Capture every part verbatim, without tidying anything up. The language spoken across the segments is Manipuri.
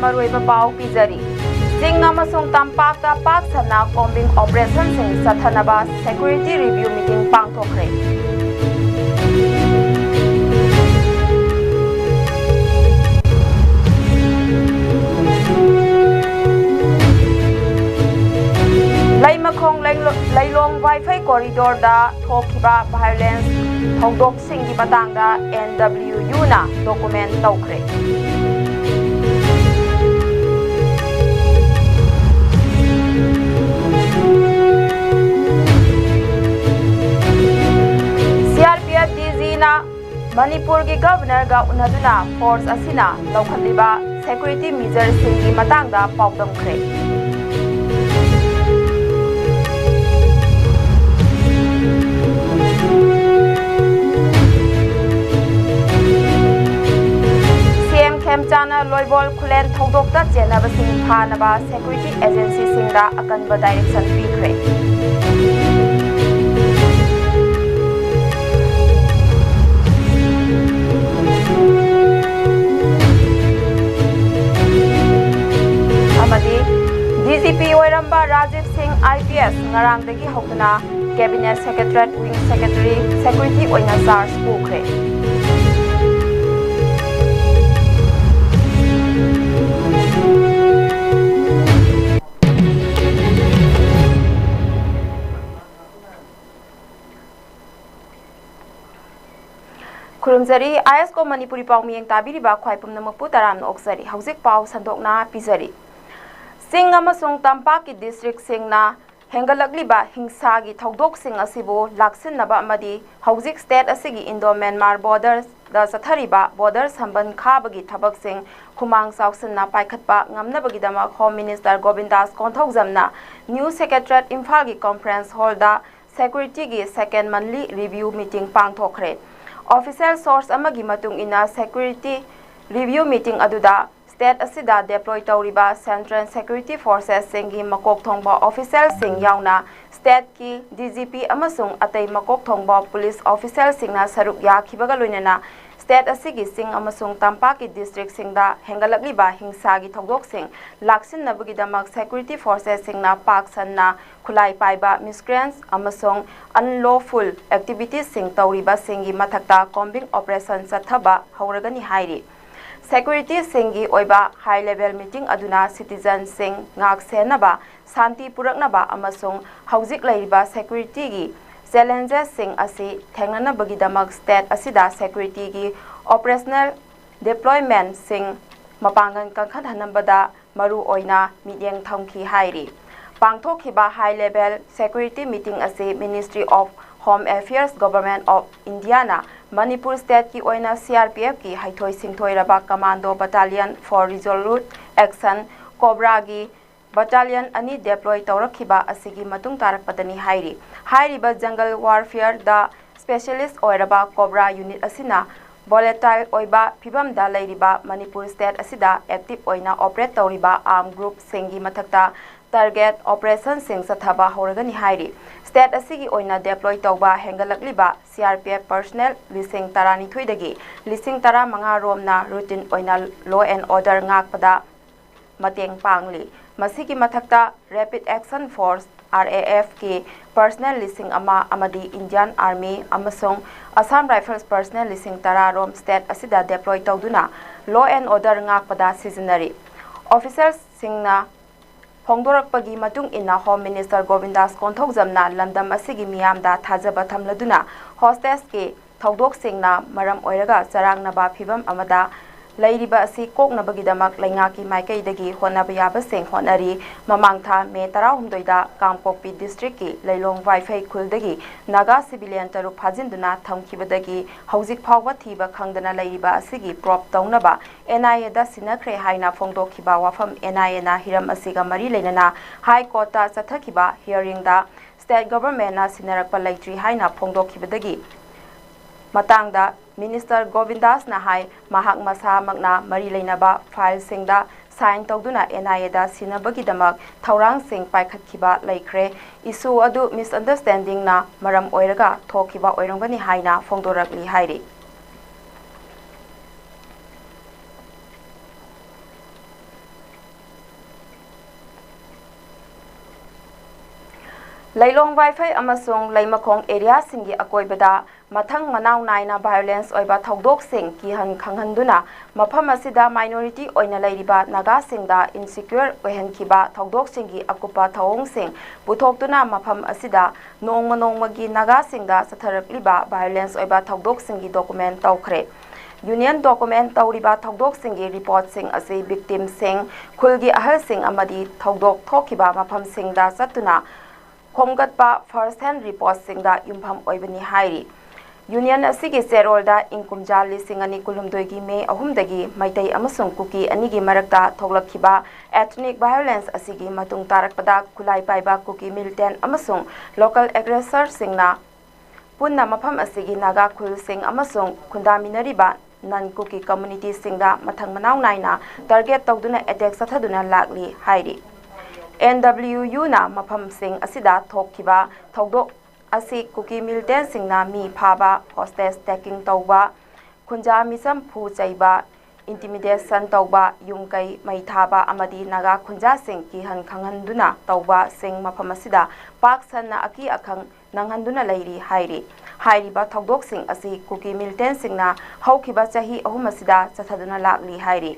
ꯃꯔꯨꯑꯣꯏꯕ ꯄꯥꯎ ꯄꯤꯖꯔꯤ꯫ ꯆꯤꯡ ꯑꯃꯁꯨꯡ ꯇꯝꯄꯥꯛꯇ ꯄꯥꯛ ꯁꯟꯅ combing operationꯁꯤꯡ ꯆꯠꯊꯅꯕ security review meeting ꯄꯥꯡꯊꯣꯛꯈ꯭ꯔꯦ꯫ ꯂꯩꯃꯈꯣꯡ ꯂꯩꯂꯣ-, ꯂꯩꯂꯣꯡ ꯋꯥꯏꯐꯩ corridorꯗ ꯊꯣꯛꯈꯤꯕ violence ꯊꯧꯗꯣꯛꯁꯤꯡꯒꯤ ꯃꯇꯥꯡꯗ N W Uꯅ document ꯇꯧꯈ꯭ꯔꯦ꯫ C R P F D Gꯅ ꯃꯅꯤꯄꯨꯔꯒꯤ Governorꯒ ꯎꯅꯗꯨꯅ force ꯑꯁꯤꯅ ꯂꯧꯈꯠꯂꯤꯕ security measureꯁꯤꯡꯒꯤ ꯃꯇꯥꯡꯗ ꯄꯥꯎꯗꯝꯈ꯭ꯔꯦ꯫ C M ꯈꯦꯝꯆꯥꯟꯅ ꯂꯣꯏꯕꯣꯜ ꯈꯨꯂꯦꯟ ꯊꯧꯗꯣꯛꯇ ꯆꯦꯟꯅꯕꯁꯤꯡ ꯐꯥꯅꯕ security agencyꯁꯤꯡꯗ ꯑꯀꯟꯕ direction ꯄꯤꯈ꯭ꯔꯦ꯫ ꯑꯃꯗꯤ D G P ꯑꯣꯏꯔꯝꯕ ꯔꯥꯖꯤꯕ ꯁꯤꯡ I P S ꯉꯔꯥꯡꯗꯒꯤ ꯍꯧꯗꯨꯅ Cabinet Secretariat Wing Secretary, Security ꯑꯣꯏꯅ charge ꯄꯨꯈ꯭ꯔꯦ꯫ ꯈꯨꯔꯨꯝꯖꯔꯤ, I S ꯀꯣ ꯃꯅꯤꯄꯨꯔꯤ ꯄꯥꯎꯃꯤꯌꯦꯡ ꯇꯥꯕꯤꯔꯤꯕ ꯈ꯭ꯋꯥꯏ ꯄꯨꯝꯅꯃꯛꯄꯨ ꯇꯔꯥꯝꯅ ꯑꯣꯛꯆꯔꯤ꯫ ꯍꯧꯖꯤꯛ ꯄꯥꯎ ꯁꯟꯗꯣꯛꯅ ꯄꯤꯖꯔꯤ꯫ ꯆꯤꯡ ꯑꯃꯁꯨꯡ ꯇꯝꯄꯥꯛꯀꯤ districtꯁꯤꯡꯅ ꯍꯦꯟꯒꯠꯂꯛꯂꯤꯕ ꯍꯤꯡꯁꯥꯒꯤ ꯊꯧꯗꯣꯛꯁꯤꯡ ꯑꯁꯤꯕꯨ ꯂꯥꯛꯁꯤꯟꯅꯕ ꯑꯃꯗꯤ ꯍꯧꯖꯤꯛ state ꯑꯁꯤꯒꯤ Indo-Myanmar borderꯗ ꯆꯠꯊꯔꯤꯕ border ꯁꯝꯕꯟ ꯈꯥꯕꯒꯤ ꯊꯕꯛꯁꯤꯡ ꯈꯨꯃꯥꯡ ꯆꯥꯎꯁꯤꯟꯅ ꯄꯥꯏꯈꯠꯄ ꯉꯝꯅꯕꯒꯤꯗꯃꯛ Home Minister ꯒꯣꯕꯤꯟꯗꯥꯁ ꯀꯣꯟꯊꯧꯖꯝꯅ New Secretariat ꯏꯝꯐꯥꯜꯒꯤ conference hallꯗ securityꯒꯤ second monthly review meeting ꯄꯥꯡꯊꯣꯛꯈ꯭ꯔꯦ꯫ Official source ꯑꯃꯒꯤ ꯃꯇꯨꯡ ꯏꯟꯅ, security review meeting ꯑꯗꯨꯗ state ꯑꯁꯤꯗ deploy ꯇꯧꯔꯤꯕ Central Security Forcesꯁꯤꯡꯒꯤ ꯃꯀꯣꯛ ꯊꯣꯡꯕ officialꯁꯤꯡ ꯌꯥꯎꯅ stateꯀꯤ D G P ꯑꯃꯁꯨꯡ ꯑꯇꯩ ꯃꯀꯣꯛ ꯊꯣꯡꯕ police officialꯁꯤꯡꯅ ꯁꯔꯨꯛ ꯌꯥꯈꯤꯕꯒ ꯂꯣꯏꯅꯅ State ꯑꯁꯤꯒꯤ ꯆꯤꯡ ꯑꯃꯁꯨꯡ ꯇꯝꯄꯥꯛꯀꯤ districtꯁꯤꯡꯗ ꯍꯦꯟꯒꯠꯂꯛꯂꯤꯕ ꯍꯤꯡꯁꯥꯒꯤ ꯊꯧꯗꯣꯛꯁꯤꯡ ꯂꯥꯛꯁꯤꯟꯅꯕꯒꯤꯗꯃꯛ security forcesꯁꯤꯡꯅ ꯄꯥꯛ ꯁꯟꯅ ꯈꯨꯠꯂꯥꯏ ꯄꯥꯏꯕ miscreants ꯑꯃꯁꯨꯡ unlawful activitiesꯁꯤꯡ ꯇꯧꯔꯤꯕꯁꯤꯡꯒꯤ ꯃꯊꯛꯇ combing operation ꯆꯠꯊꯕ ꯍꯧꯔꯒꯅꯤ ꯍꯥꯏꯔꯤ꯫ Securityꯁꯤꯡꯒꯤ ꯑꯣꯏꯕ high level meeting ꯑꯗꯨꯅ citizenꯁꯤꯡ ꯉꯥꯛ ꯁꯦꯟꯅꯕ, ꯁꯥꯟꯇꯤ ꯄꯨꯔꯛꯅꯕ ꯑꯃꯁꯨꯡ ꯍꯧꯖꯤꯛ ꯂꯩꯔꯤꯕ securityꯒꯤ challengesꯁꯤꯡ ꯑꯁꯤ ꯊꯦꯡꯅꯅꯕꯒꯤꯗꯃꯛ state ꯑꯁꯤꯗ securityꯒꯤ operational deploymentꯁꯤꯡ ꯃꯄꯥꯡꯒꯜ ꯀꯟꯈꯠꯍꯟꯅꯕꯗ ꯃꯔꯨ ꯑꯣꯏꯅ ꯃꯤꯠꯌꯦꯡ ꯊꯝꯈꯤ ꯍꯥꯏꯔꯤ꯫ ꯄꯥꯡꯊꯣꯛꯈꯤꯕ high level security meeting ꯑꯁꯤ Ministry of Home Affairs, Government of Indiaꯅ Manipur stateꯀꯤ ꯑꯣꯏꯅ CRPFꯀꯤ ꯍꯩꯊꯣꯏ ꯁꯤꯡꯊꯣꯏꯔꯕ Commando Battalion for Resolute Action, COBRAꯒꯤ battalion ꯑꯅꯤ deploy ꯇꯧꯔꯛꯈꯤꯕ ꯑꯁꯤꯒꯤ ꯃꯇꯨꯡ ꯇꯥꯔꯛꯄꯗꯅꯤ ꯍꯥꯏꯔꯤ꯫ ꯍꯥꯏꯔꯤꯕ jungle warfareꯗ specialist ꯑꯣꯏꯔꯕ COBRA unit ꯑꯁꯤꯅ volatile ꯑꯣꯏꯕ ꯐꯤꯚꯝꯗ ꯂꯩꯔꯤꯕ ꯃꯅꯤꯄꯨꯔ state ꯑꯁꯤꯗ active ꯑꯣꯏꯅ operate ꯇꯧꯔꯤꯕ armed groupꯁꯤꯡꯒꯤ ꯃꯊꯛꯇ target operationꯁꯤꯡ ꯆꯠꯊꯕ ꯍꯧꯔꯒꯅꯤ ꯍꯥꯏꯔꯤ꯫ State ꯑꯁꯤꯒꯤ ꯑꯣꯏꯅ deploy ꯇꯧꯕ ꯍꯦꯟꯒꯠꯂꯛꯂꯤꯕ CRPF personnel ꯂꯤꯁꯤꯡ ꯇꯔꯥꯅꯤꯊꯣꯏꯗꯒꯤ ꯂꯤꯁꯤꯡ ꯇꯔꯥꯃꯉꯥ ꯔꯣꯝꯅ routine ꯑꯣꯏꯅ law and order ꯉꯥꯛꯄꯗ ꯃꯇꯦꯡ ꯄꯥꯡꯂꯤ꯫ ꯃꯁꯤꯒꯤ ꯃꯊꯛꯇ Rapid Action Force, RAFꯀꯤ personnel ꯂꯤꯁꯤꯡ ꯑꯃ ꯑꯃꯗꯤ Indian Army ꯑꯃꯁꯨꯡ Assam Rifles personnel ꯂꯤꯁꯤꯡ ꯇꯔꯥ ꯔꯣꯝ state ꯑꯁꯤꯗ deploy ꯇꯧꯗꯨꯅ law and order ꯉꯥꯛꯄꯗ ꯁꯤꯖꯤꯟꯅꯔꯤ꯫ Officerꯁꯤꯡꯅ ꯐꯣꯡꯗꯣꯔꯛꯄꯒꯤ ꯃꯇꯨꯡ ꯏꯟꯅ Home Minister ꯒꯣꯕꯤꯟꯗꯥꯁ ꯀꯣꯟꯊꯧꯖꯝꯅ ꯂꯝꯗꯝ ꯑꯁꯤꯒꯤ ꯃꯤꯌꯥꯝꯗ ꯊꯥꯖꯕ ꯊꯝꯂꯗꯨꯅ hostageꯀꯤ ꯊꯧꯗꯣꯛꯁꯤꯡꯅ ꯃꯔꯝ ꯑꯣꯏꯔꯒ ꯆꯔꯥꯡꯅꯕ ꯐꯤꯚꯝ ꯑꯃꯗ ꯂꯩꯔꯤꯕ ꯑꯁꯤ ꯀꯣꯛꯅꯕꯒꯤꯗꯃꯛ ꯂꯩꯉꯥꯛꯀꯤ ꯃꯥꯏꯀꯩꯗꯒꯤ ꯍꯣꯠꯅꯕ ꯌꯥꯕꯁꯤꯡ ꯍꯣꯠꯅꯔꯤ꯫ ꯃꯃꯥꯡ ꯊꯥ ꯃꯦ ꯇꯔꯥꯍꯨꯝꯗꯣꯏꯗ ꯀꯥꯡꯄꯣꯛꯄꯤ districtꯀꯤ ꯂꯩꯂꯣꯡ ꯋꯥꯏꯐꯩ ꯈꯨꯜꯗꯒꯤ Naga civilian ꯇꯔꯨꯛ ꯐꯥꯖꯤꯟꯗꯨꯅ ꯊꯝꯈꯤꯕꯗꯒꯤ ꯍꯧꯖꯤꯛ ꯐꯥꯎꯕ ꯊꯤꯕ ꯈꯪꯗꯅ ꯂꯩꯔꯤꯕ ꯑꯁꯤꯒꯤ probe ꯇꯧꯅꯕ NIAꯗ ꯁꯤꯟꯅꯈ꯭ꯔꯦ ꯍꯥꯏꯅ ꯐꯣꯡꯗꯣꯛꯈꯤꯕ ꯋꯥꯐꯝ NIAꯅ ꯍꯤꯔꯝ ꯑꯁꯤꯒ ꯃꯔꯤ ꯂꯩꯅꯅ High Courtꯇ ꯆꯠꯊꯈꯤꯕ hearingꯗ state governmentꯅ ꯁꯤꯟꯅꯔꯛꯄ ꯂꯩꯇ꯭ꯔꯤ ꯍꯥꯏꯅ ꯐꯣꯡꯗꯣꯛꯈꯤꯕꯗꯒꯤ ꯃꯇꯥꯡꯗ Minister ꯒꯣꯕꯤꯟꯗꯥꯁꯅ ꯍꯥꯏ, ꯃꯍꯥꯛ ꯃꯁꯥꯃꯛꯅ ꯃꯔꯤ ꯂꯩꯅꯕ fileꯁꯤꯡꯗ sign ꯇꯧꯗꯨꯅ NIAꯗ ꯁꯤꯟꯅꯕꯒꯤꯗꯃꯛ ꯊꯧꯔꯥꯡꯁꯤꯡ ꯄꯥꯏꯈꯠꯈꯤꯕ ꯂꯩꯈ꯭ꯔꯦ꯫ Issue ꯑꯗꯨ misunderstandingꯅ ꯃꯔꯝ ꯑꯣꯏꯔꯒ ꯊꯣꯛꯈꯤꯕ ꯑꯣꯏꯔꯝꯒꯅꯤ ꯍꯥꯏꯅ ꯐꯣꯡꯗꯣꯔꯛꯂꯤ ꯍꯥꯏꯔꯤ꯫ ꯂꯩꯂꯣꯡ ꯋꯥꯏꯐꯩ ꯑꯃꯁꯨꯡ ꯂꯩꯃꯈꯣꯡ ꯑꯦꯔꯤꯌꯥꯁꯤꯡꯒꯤ ꯑꯀꯣꯏꯕꯗ ꯃꯊꯪ ꯃꯅꯥꯎ ꯅꯥꯏꯅ ꯚꯥꯏꯑꯣꯂꯦꯟꯁ ꯑꯣꯏꯕ ꯊꯧꯗꯣꯛꯁꯤꯡ ꯀꯤꯍꯟ ꯈꯪꯍꯟꯗꯨꯅ ꯃꯐꯝ ꯑꯁꯤꯗ ꯃꯥꯏꯅꯣꯔꯤꯇꯤ ꯑꯣꯏꯅ ꯂꯩꯔꯤꯕ ꯅꯥꯒꯥꯁꯤꯡꯗ ꯏꯟꯁꯤꯀ꯭ꯌꯣꯔ ꯑꯣꯏꯍꯟꯈꯤꯕ ꯊꯧꯗꯣꯛꯁꯤꯡꯒꯤ ꯑꯀꯨꯞꯄ ꯊꯧꯑꯣꯡꯁꯤꯡ ꯄꯨꯊꯣꯛꯇꯨꯅ ꯃꯐꯝ ꯑꯁꯤꯗ ꯅꯣꯡꯃ ꯅꯣꯡꯃꯒꯤ ꯅꯥꯒꯥꯁꯤꯡꯗ ꯆꯠꯊꯔꯛꯂꯤꯕ ꯚꯥꯏꯑꯣꯂꯦꯟꯁ ꯑꯣꯏꯕ ꯊꯧꯗꯣꯛꯁꯤꯡꯒꯤ ꯗꯣꯀꯨꯃꯦꯟ ꯇꯧꯈ꯭ꯔꯦ꯫ ꯌꯨꯅꯤꯌꯟ ꯗꯣꯀꯨꯃꯦꯟ ꯇꯧꯔꯤꯕ ꯊꯧꯗꯣꯛꯁꯤꯡꯒꯤ ꯔꯤꯄꯣꯔꯠꯁꯤꯡ ꯑꯁꯤ ꯚꯤꯛꯇꯤꯝꯁꯤꯡ, ꯈꯨꯜꯒꯤ ꯑꯍꯜꯁꯤꯡ ꯑꯃꯗꯤ ꯊꯧꯗꯣꯛ ꯊꯣꯛꯈꯤꯕ ꯃꯐꯝꯁꯤꯡꯗ ꯆꯠꯇꯨꯅ ꯈꯣꯝꯒꯠꯄ ꯐꯥꯔꯁ ꯍꯦꯟ ꯔꯤꯄꯣꯔꯠꯁꯤꯡꯗ ꯌꯨꯝꯐꯝ ꯑꯣꯏꯕꯅꯤ ꯍꯥꯏꯔꯤ꯫ ꯌꯨꯅꯤꯌꯟ ꯑꯁꯤꯒꯤ ꯆꯦꯔꯣꯜꯗ ꯏꯪ ꯀꯨꯝꯖꯥ ꯂꯤꯁꯤꯡ ꯑꯅꯤ ꯀꯨꯟꯍꯨꯝꯗꯣꯏꯒꯤ ꯃꯦ ꯑꯍꯨꯝꯗꯒꯤ ꯃꯩꯇꯩ ꯑꯃꯁꯨꯡ ꯀꯨꯀꯤ ꯑꯅꯤꯒꯤ ꯃꯔꯛꯇ ꯊꯣꯛꯂꯛꯈꯤꯕ ethnic violence ꯑꯁꯤꯒꯤ ꯃꯇꯨꯡ ꯇꯥꯔꯛꯄꯗ ꯈꯨꯠꯂꯥꯏ ꯄꯥꯏꯕ ꯀꯨꯀꯤ militant ꯑꯃꯁꯨꯡ local aggressor ꯁꯤꯡꯅ ꯄꯨꯟꯅ ꯃꯐꯝ ꯑꯁꯤꯒꯤ ꯅꯥꯒꯥ ꯈꯨꯜꯁꯤꯡ ꯑꯃꯁꯨꯡ ꯈꯨꯟꯗꯥꯃꯤꯟꯅꯔꯤꯕ non Kuki community ꯁꯤꯡꯗ ꯃꯊꯪ ꯃꯅꯥꯎ ꯅꯥꯏꯅ target ꯇꯧꯗꯨꯅ attack ꯆꯠꯊꯗꯨꯅ ꯂꯥꯛꯂꯤ ꯍꯥꯏꯔꯤ꯫ ꯑꯦꯟ ꯗꯕ꯭ꯂꯤꯎ ꯌꯨꯅ ꯃꯐꯝꯁꯤꯡ ꯑꯁꯤꯗ ꯊꯣꯛꯈꯤꯕ ꯊꯧꯗꯣꯛ ꯑꯁꯤ ꯀꯨꯀꯤ militant ꯁꯤꯡꯅ ꯃꯤ ꯐꯥꯕ, hostage taking ꯇꯧꯕ, ꯈꯨꯟꯖꯥ ꯃꯤꯆꯝ ꯐꯨ ꯆꯩꯕ, intimidation ꯇꯧꯕ, ꯌꯨꯝ ꯀꯩ ꯃꯩ ꯊꯥꯕ ꯑꯃꯗꯤ ꯅꯥꯒꯥ ꯈꯨꯟꯖꯥꯁꯤꯡ ꯀꯤꯍꯟ ꯈꯪꯍꯟꯗꯨꯅ ꯇꯧꯕꯁꯤꯡ ꯃꯐꯝ ꯑꯁꯤꯗ ꯄꯥꯛ ꯁꯟꯅ ꯑꯀꯤ ꯑꯈꯪ ꯅꯪꯍꯟꯗꯨꯅ ꯂꯩꯔꯤ ꯍꯥꯏꯔꯤ꯫ ꯍꯥꯏꯔꯤꯕ ꯊꯧꯗꯣꯛꯁꯤꯡ ꯑꯁꯤ ꯀꯨꯀꯤ militant ꯁꯤꯡꯅ ꯍꯧꯈꯤꯕ ꯆꯍꯤ ꯑꯍꯨꯝ ꯑꯁꯤꯗ ꯆꯠꯊꯗꯨꯅ ꯂꯥꯛꯂꯤ ꯍꯥꯏꯔꯤ꯫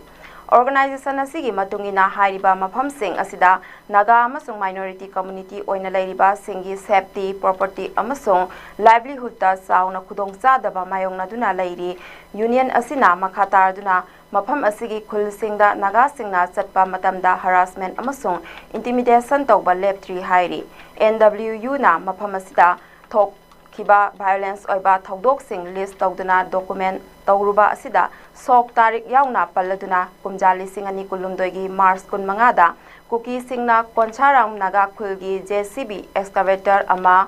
Organization ꯑꯁꯤꯒꯤ ꯃꯇꯨꯡ ꯏꯟꯅ ꯍꯥꯏꯔꯤꯕ ꯃꯐꯝꯁꯤꯡ ꯑꯁꯤꯗ ꯅꯥꯒꯥ ꯑꯃꯁꯨꯡ minority community ꯑꯣꯏꯅ ꯂꯩꯔꯤꯕꯁꯤꯡꯒꯤ safety, property ꯑꯃꯁꯨꯡ livelihood ꯇ ꯆꯥꯎꯅ ꯈꯨꯗꯣꯡꯆꯥꯗꯕ ꯃꯥꯌꯣꯛꯅꯗꯨꯅ ꯂꯩꯔꯤ꯫ ꯌꯨꯅꯤꯌꯟ ꯑꯁꯤꯅ ꯃꯈꯥ ꯇꯥꯔꯗꯨꯅ ꯃꯐꯝ ꯑꯁꯤꯒꯤ ꯈꯨꯜꯁꯤꯡꯗ ꯅꯥꯒꯥꯁꯤꯡꯅ ꯆꯠꯄ ꯃꯇꯝꯗ harassment ꯑꯃꯁꯨꯡ intimidation ꯇꯧꯕ ꯂꯦꯞꯇ꯭ꯔꯤ ꯍꯥꯏꯔꯤ꯫ ꯑꯦꯟ ꯗꯕ꯭ꯂꯤꯎ ꯌꯨꯅ ꯃꯐꯝ ꯑꯁꯤꯗ ꯊꯣꯛꯈꯤꯕ violence ꯑꯣꯏꯕ ꯊꯧꯗꯣꯛꯁꯤꯡ list ꯇꯧꯗꯨꯅ document ꯇꯧꯔꯨꯕ ꯑꯁꯤꯗ ꯁꯣꯛ ꯇꯥꯔꯤꯛ ꯌꯥꯎꯅ ꯄꯜꯂꯗꯨꯅ ꯀꯨꯝꯖꯥ ꯂꯤꯁꯤꯡ ꯑꯅꯤ ꯀꯨꯟꯍꯨꯝꯗꯣꯏꯒꯤ ꯃꯥꯔꯆ ꯀꯨꯟꯃꯉꯥꯗ ꯀꯨꯀꯤꯁꯤꯡꯅ ꯀꯣꯟꯁꯥꯔꯥꯝ ꯅꯥꯒꯥ ꯈꯨꯜꯒꯤ J C B excavator ꯑꯃ,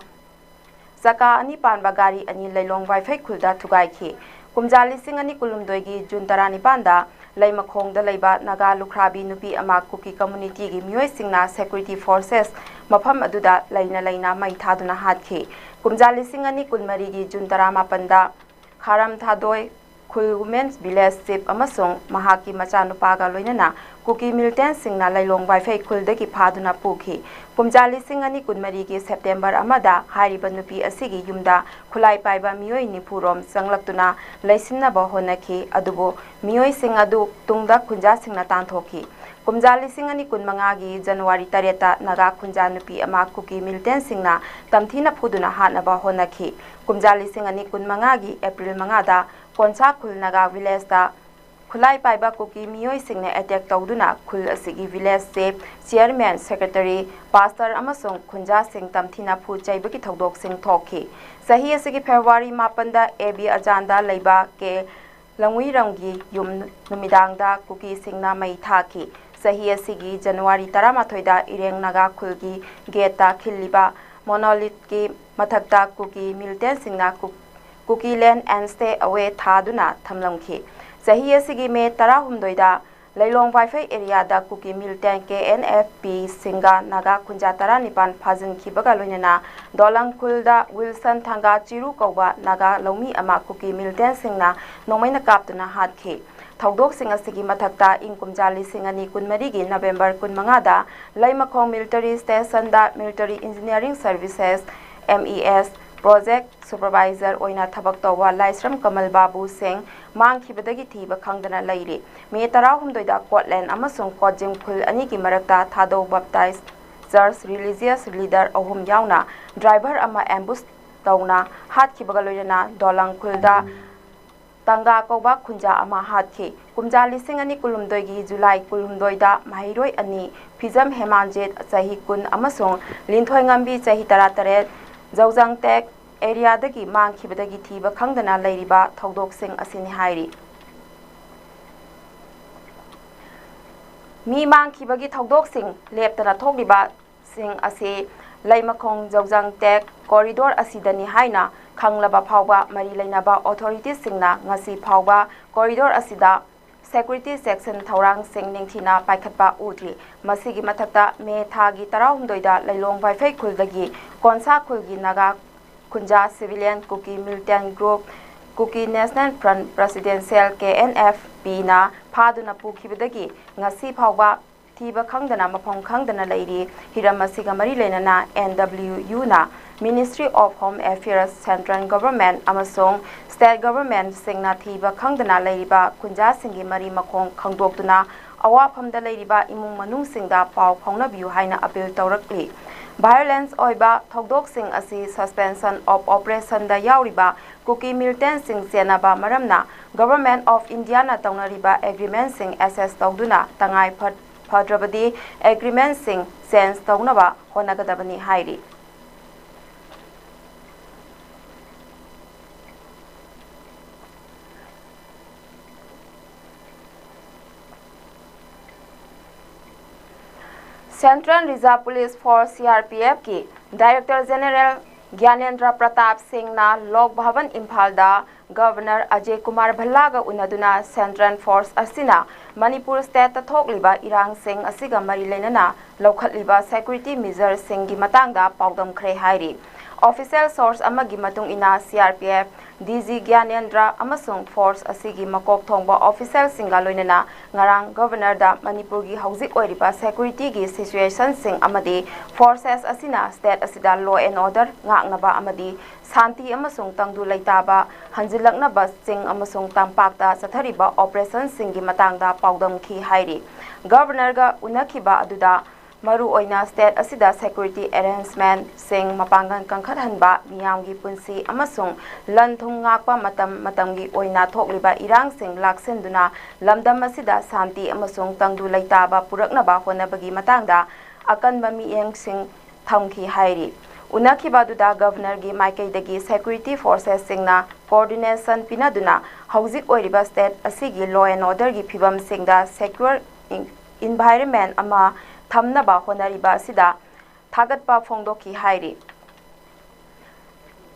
ꯆꯀꯥ ꯑꯅꯤ ꯄꯥꯟꯕ ꯒꯥꯔꯤ ꯑꯅꯤ ꯂꯩꯂꯣꯡ ꯋꯥꯏꯐꯩ ꯈꯨꯜꯗ ꯊꯨꯒꯥꯏꯈꯤ꯫ ꯀꯨꯝꯖꯥ ꯂꯤꯁꯤꯡ ꯑꯅꯤ ꯀꯨꯟꯍꯨꯝꯗꯣꯏꯒꯤ ꯖꯨꯟ ꯇꯔꯥꯅꯤꯄꯥꯟꯗ ꯂꯩꯃꯈꯣꯡꯗ ꯂꯩꯕ ꯅꯥꯒꯥ ꯂꯨꯈ꯭ꯔꯥꯕꯤ ꯅꯨꯄꯤ ꯑꯃ ꯀꯨꯀꯤ community ꯒꯤ ꯃꯤꯑꯣꯏꯁꯤꯡꯅ security forces ꯃꯐꯝ ꯑꯗꯨꯗ ꯂꯩꯅ ꯂꯩꯅ ꯃꯩ ꯊꯥꯗꯨꯅ ꯍꯥꯠꯈꯤ꯫ ꯀꯨꯝꯖꯥ ꯂꯤꯁꯤꯡ ꯑꯅꯤ ꯀꯨꯟꯃꯔꯤꯒꯤ ꯖꯨꯟ ꯇꯔꯥꯃꯥꯄꯟꯗ ꯈꯥꯔꯝ ꯊꯥꯗꯣꯏ ꯈꯨꯜ Women's Village Chief ꯑꯃꯁꯨꯡ ꯃꯍꯥꯛꯀꯤ ꯃꯆꯥꯅꯨꯄꯥꯒ ꯂꯣꯏꯅꯅ ꯀꯨꯀꯤ ꯃꯤꯂꯤꯇꯦꯟꯁꯤꯡꯅ ꯂꯩꯂꯣꯡ ꯋꯥꯏꯐꯩ ꯈꯨꯜꯗꯒꯤ ꯐꯥꯗꯨꯅ ꯄꯨꯈꯤ꯫ ꯀꯨꯝꯖꯥ ꯂꯤꯁꯤꯡ ꯑꯅꯤ ꯀꯨꯟꯃꯔꯤꯒꯤ ꯁꯦꯞꯇꯦꯝꯕꯔ ꯑꯃꯗ ꯍꯥꯏꯔꯤꯕ ꯅꯨꯄꯤ ꯑꯁꯤꯒꯤ ꯌꯨꯝꯗ ꯈꯨꯠꯂꯥꯏ ꯄꯥꯏꯕ ꯃꯤꯑꯣꯏ ꯅꯤꯐꯨ ꯔꯣꯝ ꯆꯪꯂꯛꯇꯨꯅ ꯂꯩꯁꯤꯟꯅꯕ ꯍꯣꯠꯅꯈꯤ, ꯑꯗꯨꯕꯨ ꯃꯤꯑꯣꯏꯁꯤꯡ ꯑꯗꯨ ꯇꯨꯡꯗ ꯈꯨꯟꯖꯥꯁꯤꯡꯅ ꯇꯥꯟꯊꯣꯛꯈꯤ꯫ ꯀꯨꯝꯖꯥ ꯂꯤꯁꯤꯡ ꯑꯅꯤ ꯀꯨꯟꯃꯉꯥꯒꯤ ꯖꯅꯋꯥꯔꯤ ꯇꯔꯦꯠꯇ ꯅꯥꯒꯥ ꯈꯨꯟꯖꯥ ꯅꯨꯄꯤ ꯑꯃ ꯀꯨꯀꯤ ꯃꯤꯂꯤꯇꯦꯟꯁꯤꯡꯅ ꯇꯝꯊꯤꯅ ꯐꯨꯗꯨꯅ ꯍꯥꯠꯅꯕ ꯍꯣꯠꯅꯈꯤ꯫ ꯀꯨꯝꯖꯥ ꯂꯤꯁꯤꯡ ꯑꯅꯤ ꯀꯨꯟꯃꯉꯥꯒꯤ ꯑꯦꯄ꯭ꯔꯤꯜ ꯃꯉꯥꯗ ꯀꯣꯟꯁꯥ ꯈꯨꯜ ꯅꯥꯒꯥ ꯚꯤꯂꯦꯖꯇ ꯈꯨꯠꯂꯥꯏ ꯄꯥꯏꯕ ꯀꯨꯀꯤ ꯃꯤꯑꯣꯏꯁꯤꯡꯅ ꯑꯦꯇꯦꯛ ꯇꯧꯗꯨꯅ ꯈꯨꯜ ꯑꯁꯤꯒꯤ village chief, chairman, secretary, pastor ꯑꯃꯁꯨꯡ ꯈꯨꯟꯖꯥꯁꯤꯡ ꯇꯝꯊꯤꯅ ꯐꯨ ꯆꯩꯕꯒꯤ ꯊꯧꯗꯣꯛꯁꯤꯡ ꯊꯣꯛꯈꯤ꯫ ꯆꯍꯤ ꯑꯁꯤꯒꯤ ꯐꯦꯕ꯭ꯔꯨꯋꯥꯔꯤ ꯃꯥꯄꯟꯗ ꯑꯦ ꯕꯤ ꯑꯖꯥꯟꯗ ꯂꯩꯕ ꯀꯦ ꯂꯪꯋꯤꯔꯝꯒꯤ ꯌꯨꯝ ꯅꯨꯃꯤꯗꯥꯡꯗ ꯀꯨꯀꯤꯁꯤꯡꯅ ꯃꯩ ꯊꯥꯈꯤ꯫ ꯆꯍꯤ ꯑꯁꯤꯒꯤ ꯖꯅꯋꯥꯔꯤ ꯇꯔꯥꯃꯥꯊꯣꯏꯗ ꯏꯔꯦꯡ ꯅꯥꯒꯥ ꯈꯨꯜꯒꯤ ꯒꯦꯠꯇ ꯈꯤꯜꯂꯤꯕ ꯃꯣꯅꯣꯂꯤꯠꯀꯤ ꯃꯊꯛꯇ ꯀꯨꯀꯤ ꯃꯤꯂꯤꯇꯦꯟꯁꯤꯡꯅ ꯀꯨ-, ꯀꯨꯀꯤ ꯂꯦꯟ ꯑꯦꯟ ꯁ꯭ꯇꯦ ꯑꯋꯦ ꯊꯥꯗꯨꯅ ꯊꯝꯂꯝꯈꯤ꯫ ꯆꯍꯤ ꯑꯁꯤꯒꯤ ꯃꯦ ꯇꯔꯥꯍꯨꯝꯗꯣꯏꯗ ꯂꯩꯂꯣꯡ ꯋꯥꯏꯐꯩ ꯑꯦꯔꯤꯌꯥꯗ ꯀꯨꯀꯤ ꯃꯤꯂꯤꯇꯦꯟ ꯀꯦ ꯑꯦꯟ ꯑꯦꯐ ꯄꯤꯁꯤꯡꯒ ꯅꯥꯒꯥ ꯈꯨꯟꯖꯥ ꯇꯔꯥꯅꯤꯄꯥꯟ ꯐꯥꯖꯤꯟꯈꯤꯕꯒ ꯂꯣꯏꯅꯅ ꯗꯣꯂꯪ ꯈꯨꯜꯗ ꯋꯤꯜꯁꯟ ꯊꯥꯡꯒꯥ ꯆꯤꯔꯨ ꯀꯧꯕ ꯅꯥꯒꯥ ꯂꯧꯃꯤ ꯑꯃ ꯀꯨꯀꯤ ꯃꯤꯂꯤꯇꯦꯟꯁꯤꯡꯅ ꯅꯣꯡꯃꯩꯅ ꯀꯥꯞꯇꯨꯅ ꯍꯥꯠꯈꯤ꯫ ꯊꯧꯗꯣꯛꯁꯤꯡ ꯑꯁꯤꯒꯤ ꯃꯊꯛꯇ ꯏꯪ ꯀꯨꯝꯖꯥ ꯂꯤꯁꯤꯡ ꯑꯅꯤ ꯀꯨꯟꯃꯔꯤꯒꯤ ꯅꯕꯦꯝꯕꯔ ꯀꯨꯟꯃꯉꯥꯗ ꯂꯩꯃꯈꯣꯡ ꯃꯤꯂꯤꯇꯔꯤ ꯁ꯭ꯇꯦꯁꯟꯗ military engineering services, M E S, project supervisor ꯑꯣꯏꯅ ꯊꯕꯛ ꯇꯧꯕ ꯂꯥꯏꯁ꯭ꯔꯝ ꯀꯃꯜ ꯕꯥꯕꯨ ꯁꯤꯡ ꯃꯥꯡꯈꯤꯕꯗꯒꯤ ꯊꯤꯕ ꯈꯪꯗꯅ ꯂꯩꯔꯤ꯫ ꯃꯦ ꯇꯔꯥꯍꯨꯝꯗꯣꯏꯗ ꯀꯣꯠꯂꯦꯟ ꯑꯃꯁꯨꯡ ꯀꯣꯠꯖꯤꯝ ꯈꯨꯜ ꯑꯅꯤꯒꯤ ꯃꯔꯛꯇ ꯊꯥꯗꯧ ꯕꯞꯇꯥꯏꯖ ꯆꯔꯆ ꯔꯤꯂꯤꯖꯤꯌꯁ ꯂꯤꯗꯔ ꯑꯍꯨꯝ ꯌꯥꯎꯅ ꯗ꯭ꯔꯥꯏꯚꯔ ꯑꯃ ꯑꯦꯝꯕꯨꯁ ꯇꯧꯅ ꯍꯥꯠꯈꯤꯕꯒ ꯂꯣꯏꯅꯅ ꯗꯣꯂꯪ ꯈꯨꯜꯗ ꯇꯪꯒꯥ ꯀꯧꯕ ꯈꯨꯟꯖꯥ ꯑꯃ ꯍꯥꯠꯈꯤ꯫ ꯀꯨꯝꯖꯥ ꯂꯤꯁꯤꯡ ꯑꯅꯤ ꯀꯨꯟꯍꯨꯝꯗꯣꯏꯒꯤ ꯖꯨꯂꯥꯏ ꯀꯨꯟꯍꯨꯝꯗꯣꯏꯗ ꯃꯍꯩꯔꯣꯏ ꯑꯅꯤ, ꯐꯤꯖꯝ ꯍꯦꯃꯥꯟꯖꯤꯠ, ꯆꯍꯤ ꯀꯨꯟ, ꯑꯃꯁꯨꯡ ꯂꯤꯟꯊꯣꯏꯉꯝꯕꯤ, ꯆꯍꯤ ꯇꯔꯥꯇꯔꯦꯠ, ꯖꯧꯖꯪꯇꯦꯛ ꯑꯦꯔꯤꯌꯥꯗꯒꯤ ꯃꯥꯡꯈꯤꯕꯗꯒꯤ ꯊꯤꯕ ꯈꯪꯗꯅ ꯂꯩꯔꯤꯕ ꯊꯧꯗꯣꯛꯁꯤꯡ ꯑꯁꯤꯅꯤ ꯍꯥꯏꯔꯤ꯫ ꯃꯤ ꯃꯥꯡꯈꯤꯕꯒꯤ ꯊꯧꯗꯣꯛꯁꯤꯡ ꯂꯦꯞꯇꯅ ꯊꯣꯛꯂꯤꯕꯁꯤꯡ ꯑꯁꯤ ꯂꯩꯃꯈꯣꯡ ꯖꯧꯖꯪ ꯇꯦꯛ ꯀꯣꯔꯤꯗꯣꯔ ꯑꯁꯤꯗꯅꯤ ꯍꯥꯏꯅ ꯈꯪꯂꯕ ꯐꯥꯎꯕ ꯃꯔꯤ ꯂꯩꯅꯕ ꯑꯣꯊꯣꯔꯤꯇꯤꯁꯤꯡꯅ ꯉꯁꯤ ꯐꯥꯎꯕ ꯀꯣꯔꯤꯗꯣꯔ ꯑꯁꯤꯗ ꯁꯦꯀ꯭ꯌꯨꯔꯤꯇꯤ ꯆꯦꯛꯁꯤꯟ ꯊꯧꯔꯥꯡꯁꯤꯡ ꯅꯤꯡꯊꯤꯅ ꯄꯥꯏꯈꯠꯄ ꯎꯗ꯭ꯔꯤ꯫ ꯃꯁꯤꯒꯤ ꯃꯊꯛꯇ ꯃꯦ ꯊꯥꯒꯤ ꯇꯔꯥꯍꯨꯝꯗꯣꯏꯗ ꯂꯩꯂꯣꯡ ꯋꯥꯏꯐꯩ ꯈꯨꯜꯗꯒꯤ ꯀꯣꯟꯁꯥ ꯈꯨꯜꯒꯤ ꯅꯥꯒꯥ ꯈꯨꯟꯖꯥ ꯁꯤꯚꯤꯂꯤꯌꯟ ꯀꯨꯀꯤ ꯃꯤꯂꯤꯇꯦꯟ group Kuki National Front Presidential, K N F P ꯅ ꯐꯥꯗꯨꯅ ꯄꯨꯈꯤꯕꯗꯒꯤ ꯉꯁꯤ ꯐꯥꯎꯕ ꯊꯤꯕ ꯈꯪꯗꯅ, ꯃꯐꯝ ꯈꯪꯗꯅ ꯂꯩꯔꯤ꯫ ꯍꯤꯔꯝ ꯑꯁꯤꯒ ꯃꯔꯤ ꯂꯩꯅꯅ N W U ꯅ Ministry of Home Affairs, Central Government ꯑꯃꯁꯨꯡ State Government ꯁꯤꯡꯅ ꯊꯤꯕ ꯈꯪꯗꯅ ꯂꯩꯔꯤꯕ ꯈꯨꯟꯖꯥꯁꯤꯡꯒꯤ ꯃꯔꯤ ꯃꯈꯣꯡ ꯈꯪꯗꯣꯛꯇꯨꯅ ꯑꯋꯥꯐꯝꯗ ꯂꯩꯔꯤꯕ ꯏꯃꯨꯡ ꯃꯅꯨꯡꯁꯤꯡꯗ ꯄꯥꯎ ꯐꯥꯎꯅꯕꯤꯌꯨ ꯍꯥꯏꯅ appeal ꯇꯧꯔꯛꯂꯤ꯫ Violence ꯑꯣꯏꯕ ꯊꯧꯗꯣꯛꯁꯤꯡ ꯑꯁꯤ Suspension of Operation ꯗ ꯌꯥꯎꯔꯤꯕ Kuki militant ꯁꯤꯡ ꯆꯦꯟꯅꯕ ꯃꯔꯝꯅ Government of India ꯅ ꯇꯧꯅꯔꯤꯕ agreement ꯁꯤꯡ assess ꯇꯧꯗꯨꯅ ꯇꯉꯥꯏ ꯐꯠ-, ꯐꯗ꯭ꯔꯕꯗꯤ agreement ꯁꯤꯡ change ꯇꯧꯅꯕ ꯍꯣꯠꯅꯒꯗꯕꯅꯤ ꯍꯥꯏꯔꯤ꯫ Central Reserve Police Force, C R P F ꯀꯤ Director General ꯒ꯭ꯌꯥꯅꯦꯟꯗ꯭ꯔ ꯄ꯭ꯔꯇꯥꯞ ꯁꯤꯡꯅ ꯂꯣꯛ ꯚꯕꯟ ꯏꯝꯐꯥꯜꯗ Governor ꯑꯖꯦ ꯀꯨꯃꯥꯔ ꯚꯜꯂꯥꯒ ꯎꯅꯗꯨꯅ Central Force ꯑꯁꯤꯅ ꯃꯅꯤꯄꯨꯔ state ꯇ ꯊꯣꯛꯂꯤꯕ ꯏꯔꯥꯡꯁꯤꯡ ꯑꯁꯤꯒ ꯃꯔꯤ ꯂꯩꯅꯅ ꯂꯧꯈꯠꯂꯤꯕ security measure ꯁꯤꯡꯒꯤ ꯃꯇꯥꯡꯗ ꯄꯥꯎꯗꯝꯈ꯭ꯔꯦ ꯍꯥꯏꯔꯤ꯫ Official source ꯑꯃꯒꯤ ꯃꯇꯨꯡ ꯏꯟꯅ, C R P F D G ꯒ꯭ꯌꯥꯅꯦꯟꯗ꯭ꯔ ꯑꯃꯁꯨꯡ force ꯑꯁꯤꯒꯤ ꯃꯀꯣꯛ ꯊꯣꯡꯕ official ꯁꯤꯡꯒ ꯂꯣꯏꯅꯅ ꯉꯔꯥꯡ Governor ꯗ ꯃꯅꯤꯄꯨꯔꯒꯤ ꯍꯧꯖꯤꯛ ꯑꯣꯏꯔꯤꯕ security ꯒꯤ situation ꯁꯤꯡ ꯑꯃꯗꯤ forces ꯑꯁꯤꯅ state ꯑꯁꯤꯗ law and order ꯉꯥꯛꯅꯕ ꯑꯃꯗꯤ ꯁꯥꯟꯇꯤ ꯑꯃꯁꯨꯡ ꯇꯪꯗꯨ ꯂꯩꯇꯥꯕ ꯍꯟꯖꯤꯜꯂꯛꯅꯕ ꯆꯤꯡ ꯑꯃꯁꯨꯡ ꯇꯝꯄꯥꯛꯇ ꯆꯠꯊꯔꯤꯕ operation ꯁꯤꯡꯒꯤ ꯃꯇꯥꯡꯗ ꯄꯥꯎꯗꯝꯈꯤ ꯍꯥꯏꯔꯤ꯫ Governor ꯒ ꯎꯅꯈꯤꯕ ꯑꯗꯨꯗ ꯃꯔꯨꯑꯣꯏꯅ state ꯑꯁꯤꯗ security arrangement ꯁꯤꯡ ꯃꯄꯥꯡꯒꯜ ꯀꯟꯈꯠꯍꯟꯕ, ꯃꯤꯌꯥꯝꯒꯤ ꯄꯨꯟꯁꯤ ꯑꯃꯁꯨꯡ ꯂꯟ ꯊꯨꯝ ꯉꯥꯛꯄ, ꯃꯇꯝ ꯃꯇꯝꯒꯤ ꯑꯣꯏꯅ ꯊꯣꯛꯂꯤꯕ ꯏꯔꯥꯡꯁꯤꯡ ꯂꯥꯛꯁꯤꯟꯗꯨꯅ ꯂꯝꯗꯝ ꯑꯁꯤꯗ ꯁꯥꯟꯇꯤ ꯑꯃꯁꯨꯡ ꯇꯪꯗꯨ ꯂꯩꯇꯥꯕ ꯄꯨꯔꯛꯅꯕ ꯍꯣꯠꯅꯕꯒꯤ ꯃꯇꯥꯡꯗ ꯑꯀꯟꯕ ꯃꯤꯠꯌꯦꯡꯁꯤꯡ ꯊꯝꯈꯤ ꯍꯥꯏꯔꯤ꯫ ꯎꯅꯈꯤꯕ ꯑꯗꯨꯗ Governor ꯒꯤ ꯃꯥꯏꯀꯩꯗꯒꯤ security forces ꯁꯤꯡꯅ coordination ꯄꯤꯅꯗꯨꯅ ꯍꯧꯖꯤꯛ ꯑꯣꯏꯔꯤꯕ state ꯑꯁꯤꯒꯤ law and order ꯒꯤ ꯐꯤꯕꯝꯁꯤꯡꯗ secure environment ꯑꯃ ꯊꯝꯅꯕ ꯍꯣꯠꯅꯔꯤꯕ ꯑꯁꯤꯗ ꯊꯥꯒꯠꯄ ꯐꯣꯡꯗꯣꯛꯈꯤ ꯍꯥꯏꯔꯤ꯫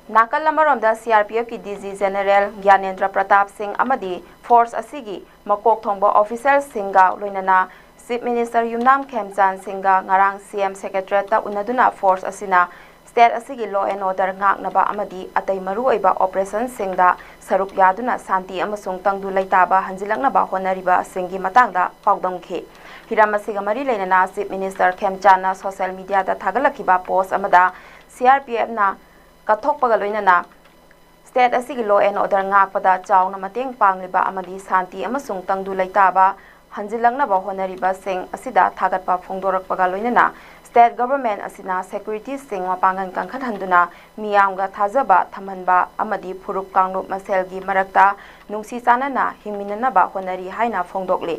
ꯅꯥꯀꯜ ꯑꯃꯔꯣꯝꯗ, C R P F ꯀꯤ D G General ꯒ꯭ꯌꯥꯅꯦꯟꯗ꯭ꯔ ꯄ꯭ꯔꯇꯥꯞ ꯁꯤꯡ ꯑꯃꯗꯤ force ꯑꯁꯤꯒꯤ ꯃꯀꯣꯛ ꯊꯣꯡꯕ officer ꯁꯤꯡꯒ ꯂꯣꯏꯅꯅ Chief Minister ꯌꯨꯝꯅꯥꯝ ꯈꯦꯝꯆꯥꯟ ꯁꯤꯡꯒ ꯉꯔꯥꯡ C M Secretariat ꯇ ꯎꯅꯗꯨꯅ force ꯑꯁꯤꯅ state ꯑꯁꯤꯒꯤ law and order ꯉꯥꯛꯅꯕ ꯑꯃꯗꯤ ꯑꯇꯩ ꯃꯔꯨꯑꯣꯏꯕ operationꯁꯤꯡꯗ ꯁꯔꯨꯛ ꯌꯥꯗꯨꯅ ꯁꯥꯟꯇꯤ ꯑꯃꯁꯨꯡ ꯇꯪꯗꯨ ꯂꯩꯇꯥꯕ ꯍꯟꯖꯤꯜꯂꯛꯅꯕ ꯍꯣꯠꯅꯔꯤꯕꯁꯤꯡꯒꯤ ꯃꯇꯥꯡꯗ ꯄꯥꯎꯗꯝꯈꯤ꯫ ꯍꯤꯔꯝ ꯑꯁꯤꯒ ꯃꯔꯤ ꯂꯩꯅꯅ Chief Minister ꯈꯦꯝꯆꯥꯟꯅ social mediaꯗ ꯊꯥꯒꯠꯂꯛꯈꯤꯕ post ꯑꯃꯗ, CRPFꯅ ꯀꯠꯊꯣꯛꯄꯒ ꯂꯣꯏꯅꯅ state ꯑꯁꯤꯒꯤ law and order ꯉꯥꯛꯄꯗ ꯆꯥꯎꯅ ꯃꯇꯦꯡ ꯄꯥꯡꯂꯤꯕ ꯑꯃꯗꯤ ꯁꯥꯟꯇꯤ ꯑꯃꯁꯨꯡ ꯇꯪꯗꯨ ꯂꯩꯇꯥꯕ ꯍꯟꯖꯤꯜꯂꯛꯅꯕ ꯍꯣꯠꯅꯔꯤꯕꯁꯤꯡ ꯑꯁꯤꯗ ꯊꯥꯒꯠꯄ ꯐꯣꯡꯗꯣꯔꯛꯄꯒ ꯂꯣꯏꯅꯅ, state government ꯑꯁꯤꯅ securityꯁꯤꯡ ꯃꯄꯥꯡꯒꯜ ꯀꯟꯈꯠꯍꯟꯗꯨꯅ ꯃꯤꯌꯥꯝꯒ ꯊꯥꯖꯕ ꯊꯝꯍꯟꯕ ꯑꯃꯗꯤ ꯐꯨꯔꯨꯞ ꯀꯥꯡꯂꯨꯞ ꯃꯁꯦꯜꯒꯤ ꯃꯔꯛꯇ ꯅꯨꯡꯁꯤ ꯆꯥꯟꯅꯅ ꯍꯤꯡꯃꯤꯟꯅꯅꯕ ꯍꯣꯠꯅꯔꯤ ꯍꯥꯏꯅ ꯐꯣꯡꯗꯣꯛꯂꯤ꯫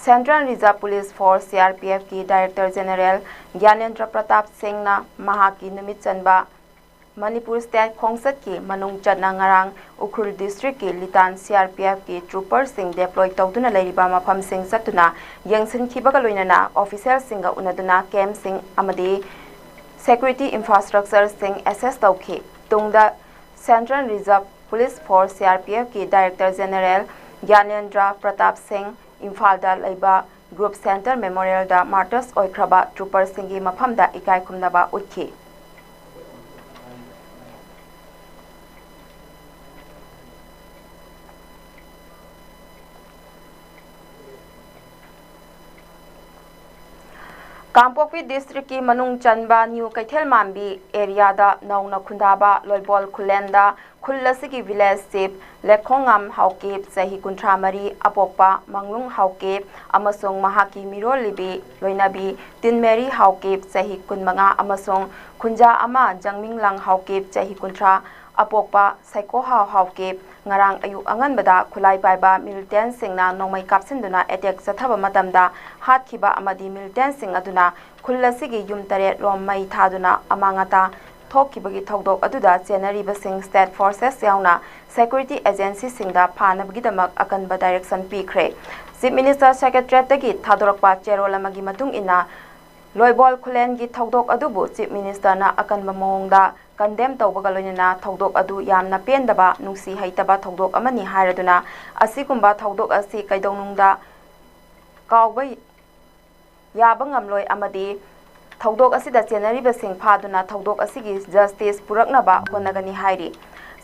Central Reserve Police Force, CRPFꯀꯤ Director General ꯒ꯭ꯌꯥꯅꯦꯟꯗ꯭ꯔ Pratap ꯁꯤꯡꯅ ꯃꯍꯥꯛꯀꯤ ꯅꯨꯃꯤꯠ ꯆꯟꯕ ꯃꯅꯤꯄꯨꯔ state ꯈꯣꯡꯆꯠꯀꯤ ꯃꯅꯨꯡ ꯆꯟꯅ ꯉꯔꯥꯡ ꯎꯈ꯭ꯔꯨꯜ districtꯀꯤ ꯂꯤꯇꯥꯟ CRPFꯀꯤ trooperꯁꯤꯡ deploy ꯇꯧꯗꯨꯅ ꯂꯩꯔꯤꯕ ꯃꯐꯝꯁꯤꯡ ꯆꯠꯇꯨꯅ ꯌꯦꯡꯁꯤꯟꯈꯤꯕꯒ ꯂꯣꯏꯅꯅ officialꯁꯤꯡꯒ ꯎꯅꯗꯨꯅ campꯁꯤꯡ ꯑꯃꯗꯤ security infrastructureꯁꯤꯡ assess ꯇꯧꯈꯤ꯫ ꯇꯨꯡꯗ Central Reserve Police Force, CRPFꯀꯤ Director General ꯒ꯭ꯌꯥꯅꯦꯟꯗ꯭ꯔ Pratap ꯁꯤꯡ ꯏꯝꯐꯥꯜꯗ ꯂꯩꯕ Group Center Memorialꯗ martyrs ꯑꯣꯏꯈ꯭ꯔꯕ trooperꯁꯤꯡꯒꯤ ꯃꯐꯝꯗ ꯏꯀꯥꯏ ꯈꯨꯝꯅꯕ ꯎꯠꯈꯤ꯫ ꯀꯥꯡꯄꯣꯛꯄꯤ districtꯀꯤ ꯃꯅꯨꯡ ꯆꯟꯕ ꯅ꯭ꯌꯨ ꯀꯩꯊꯦꯜꯃꯥꯟꯕꯤ areaꯗ ꯅꯧꯅ ꯈꯨꯟꯗꯥꯕ ꯂꯣꯏꯕꯣꯜ ꯈꯨꯂꯦꯟꯗ ꯈꯨꯜ ꯑꯁꯤꯒꯤ village chief ꯂꯦꯛꯈꯣꯡꯉꯥꯝ ꯍꯥꯎꯀꯤꯞ, ꯆꯍꯤ ꯀꯨꯟꯊ꯭ꯔꯥ ꯃꯔꯤ, ꯑꯄꯣꯛꯄ ꯃꯪꯂꯨꯡ ꯍꯥꯎꯀꯤꯞ ꯑꯃꯁꯨꯡ ꯃꯍꯥꯛꯀꯤ ꯃꯤꯔꯣꯜꯂꯤꯕꯤ ꯂꯣꯏꯅꯕꯤ ꯇꯤꯟꯃꯦꯔꯤ ꯍꯥꯎꯀꯤꯞ, ꯆꯍꯤ ꯀꯨꯟꯃꯉꯥ, ꯑꯃꯁꯨꯡ ꯈꯨꯟꯖꯥ ꯑꯃ ꯖꯪꯃꯤꯡꯂꯥꯡ ꯍꯥꯎꯀꯤꯞ, ꯆꯍꯤ ꯀꯨꯟꯊ꯭ꯔꯥ, ꯑꯄꯣꯛꯄ ꯁꯥꯏꯀꯣꯍꯥꯎ ꯍꯥꯎꯀꯤꯞ ꯉꯔꯥꯡ ꯑꯌꯨꯛ ꯑꯉꯟꯕꯗ ꯈꯨꯠꯂꯥꯏ ꯄꯥꯏꯕ militantꯁꯤꯡꯅ ꯅꯣꯡꯃꯩ ꯀꯥꯞꯁꯤꯟꯗꯨꯅ attack ꯆꯠꯊꯕ ꯃꯇꯝꯗ ꯍꯥꯠꯈꯤꯕ ꯑꯃꯗꯤ militantꯁꯤꯡ ꯑꯗꯨꯅ ꯈꯨꯜ ꯑꯁꯤꯒꯤ ꯌꯨꯝ ꯇꯔꯦꯠ ꯔꯣꯝ ꯃꯩ ꯊꯥꯗꯨꯅ ꯑꯃꯥꯡ ꯑꯇꯥ ꯊꯣꯛꯈꯤꯕꯒꯤ ꯊꯧꯗꯣꯛ ꯑꯗꯨꯗ ꯆꯦꯟꯅꯔꯤꯕꯁꯤꯡ state forces ꯌꯥꯎꯅ security agencyꯁꯤꯡꯗ ꯐꯥꯅꯕꯒꯤꯗꯃꯛ ꯑꯀꯟꯕ direction ꯄꯤꯈ꯭ꯔꯦ꯫ Chief Minister Secretariatꯇꯒꯤ ꯊꯥꯗꯣꯔꯛꯄ ꯆꯦꯔꯣꯜ ꯑꯃꯒꯤ ꯃꯇꯨꯡ ꯏꯟꯅ, ꯂꯣꯏꯕꯣꯜ ꯈꯨꯂꯦꯟꯒꯤ ꯊꯧꯗꯣꯛ ꯑꯗꯨꯕꯨ Chief Ministerꯅ ꯑꯀꯟꯕ ꯃꯑꯣꯡꯗ condemn ꯇꯧꯕꯒ ꯂꯣꯏꯅꯅ ꯊꯧꯗꯣꯛ ꯑꯗꯨ ꯌꯥꯝꯅ ꯄꯦꯟꯗꯕ, ꯅꯨꯡꯁꯤ ꯍꯩꯇꯕ ꯊꯧꯗꯣꯛ ꯑꯃꯅꯤ ꯍꯥꯏꯔꯗꯨꯅ, ꯑꯁꯤꯒꯨꯝꯕ ꯊꯧꯗꯣꯛ ꯑꯁꯤ ꯀꯩꯗꯧꯅꯨꯡꯗ ꯀꯥꯎꯕ ꯌꯥꯕ ꯉꯝꯂꯣꯏ ꯑꯃꯗꯤ ꯊꯧꯗꯣꯛ ꯑꯁꯤꯗ ꯆꯦꯟꯅꯔꯤꯕꯁꯤꯡ ꯐꯥꯗꯨꯅ ꯊꯧꯗꯣꯛ ꯑꯁꯤꯒꯤ justice ꯄꯨꯔꯛꯅꯕ ꯍꯣꯠꯅꯒꯅꯤ ꯍꯥꯏꯔꯤ꯫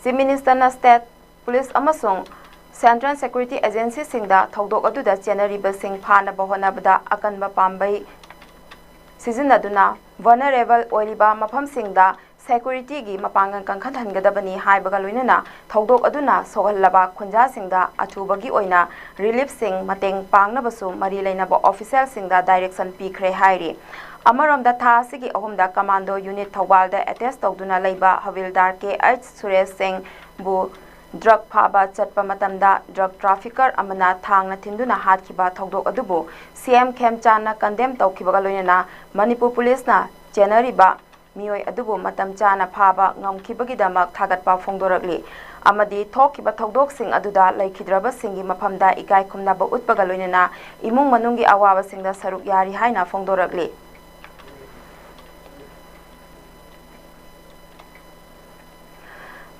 Chief Minister ꯅ state police ꯑꯃꯁꯨꯡ central security agency ꯁꯤꯡꯗ ꯊꯧꯗꯣꯛ ꯑꯗꯨꯗ ꯆꯦꯟꯅꯔꯤꯕꯁꯤꯡ ꯐꯥꯅꯕ ꯍꯣꯠꯅꯕꯗ ꯑꯀꯟꯕ ꯄꯥꯝꯕꯩ ꯁꯤꯖꯤꯟꯅꯗꯨꯅ vulnerable ꯑꯣꯏꯔꯤꯕ ꯃꯐꯝꯁꯤꯡꯗ security ꯒꯤ ꯃꯄꯥꯡꯒꯜ ꯀꯟꯈꯠꯍꯟꯒꯗꯕꯅꯤ ꯍꯥꯏꯕꯒ ꯂꯣꯏꯅꯅ ꯊꯧꯗꯣꯛ ꯑꯗꯨꯅ ꯁꯣꯛꯍꯜꯂꯕ ꯈꯨꯟꯖꯥꯁꯤꯡꯗ ꯑꯊꯨꯕꯒꯤ ꯑꯣꯏꯅ relief ꯁꯤꯡ ꯃꯇꯦꯡ ꯄꯥꯡꯅꯕꯁꯨ ꯃꯔꯤ ꯂꯩꯅꯕ official ꯁꯤꯡꯗ direction ꯄꯤꯈ꯭ꯔꯦ ꯍꯥꯏꯔꯤ꯫ ꯑꯃꯔꯣꯝꯗ ꯊꯥ ꯑꯁꯤꯒꯤ ꯑꯍꯨꯝꯗ commando unit ꯊꯧꯕꯥꯜꯗ attach ꯇꯧꯗꯨꯅ ꯂꯩꯕ ꯍꯕꯤꯜꯗꯥꯔ ꯀꯦ ꯑꯩꯆ ꯁꯨꯔꯦꯁ ꯁꯤꯡꯕꯨ drug ꯐꯥꯕ ꯆꯠꯄ ꯃꯇꯝꯗ drug trafficker ꯑꯃꯅ ꯊꯥꯡꯅ ꯊꯤꯟꯗꯨꯅ ꯍꯥꯠꯈꯤꯕ ꯊꯧꯗꯣꯛ ꯑꯗꯨꯕꯨ ꯁꯤ ꯑꯦꯝ ꯈꯦꯝꯆꯥꯟꯅ condemn ꯇꯧꯈꯤꯕꯒ ꯂꯣꯏꯅꯅ ꯃꯅꯤꯄꯨꯔ police ꯅ ꯆꯦꯟꯅꯔꯤꯕ ꯃꯤꯑꯣꯏ ꯑꯗꯨꯕꯨ ꯃꯇꯝ ꯆꯥꯅ ꯐꯥꯕ ꯉꯝꯈꯤꯕꯒꯤꯗꯃꯛ ꯊꯥꯒꯠꯄ ꯐꯣꯡꯗꯣꯔꯛꯂꯤ ꯑꯃꯗꯤ ꯊꯣꯛꯈꯤꯕ ꯊꯧꯗꯣꯛꯁꯤꯡ ꯑꯗꯨꯗ ꯂꯩꯈꯤꯗ꯭ꯔꯕꯁꯤꯡꯒꯤ ꯃꯐꯝꯗ ꯏꯀꯥꯏ ꯈꯨꯝꯅꯕ ꯎꯠꯄꯒ ꯂꯣꯏꯅꯅ ꯏꯃꯨꯡ ꯃꯅꯨꯡꯒꯤ ꯑꯋꯥꯕꯁꯤꯡꯗ ꯁꯔꯨꯛ ꯌꯥꯔꯤ ꯍꯥꯏꯅ ꯐꯣꯡꯗꯣꯔꯛꯂꯤ꯫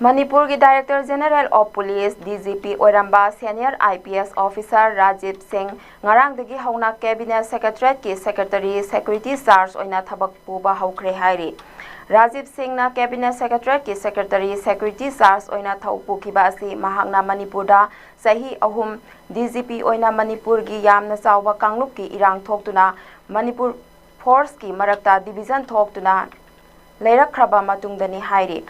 ꯃꯅꯤꯄꯨꯔꯒꯤ Director General of Police, D G P ꯑꯣꯏꯔꯝꯕ senior I P S officer Rajiv ꯁꯤꯡ ꯉꯔꯥꯡꯗꯒꯤ ꯍꯧꯅ Cabinet Secretariat ꯀꯤ Secretary Security Charge ꯑꯣꯏꯅ ꯊꯕꯛ ꯄꯨꯕ ꯍꯧꯈ꯭ꯔꯦ ꯍꯥꯏꯔꯤ꯫ ꯔꯥꯖꯤꯕ ꯁꯤꯡꯅ Cabinet Secretariat ꯀꯤ Secretary Security Charge ꯑꯣꯏꯅ ꯊꯧ ꯄꯨꯈꯤꯕ ꯑꯁꯤ ꯃꯍꯥꯛꯅ ꯃꯅꯤꯄꯨꯔꯗ ꯆꯍꯤ ꯑꯍꯨꯝ D G P ꯑꯣꯏꯅ ꯃꯅꯤꯄꯨꯔꯒꯤ ꯌꯥꯝꯅ ꯆꯥꯎꯕ ꯀꯥꯡꯂꯨꯞꯀꯤ ꯏꯔꯥꯡ ꯊꯣꯛꯇꯨꯅ ꯃꯅꯤꯄꯨꯔ force ꯀꯤ ꯃꯔꯛꯇ division ꯊꯣꯛꯇꯨꯅ ꯂꯩꯔꯛꯈ꯭ꯔꯕ ꯃꯇꯨꯡꯗꯅꯤ ꯍꯥꯏꯔꯤ꯫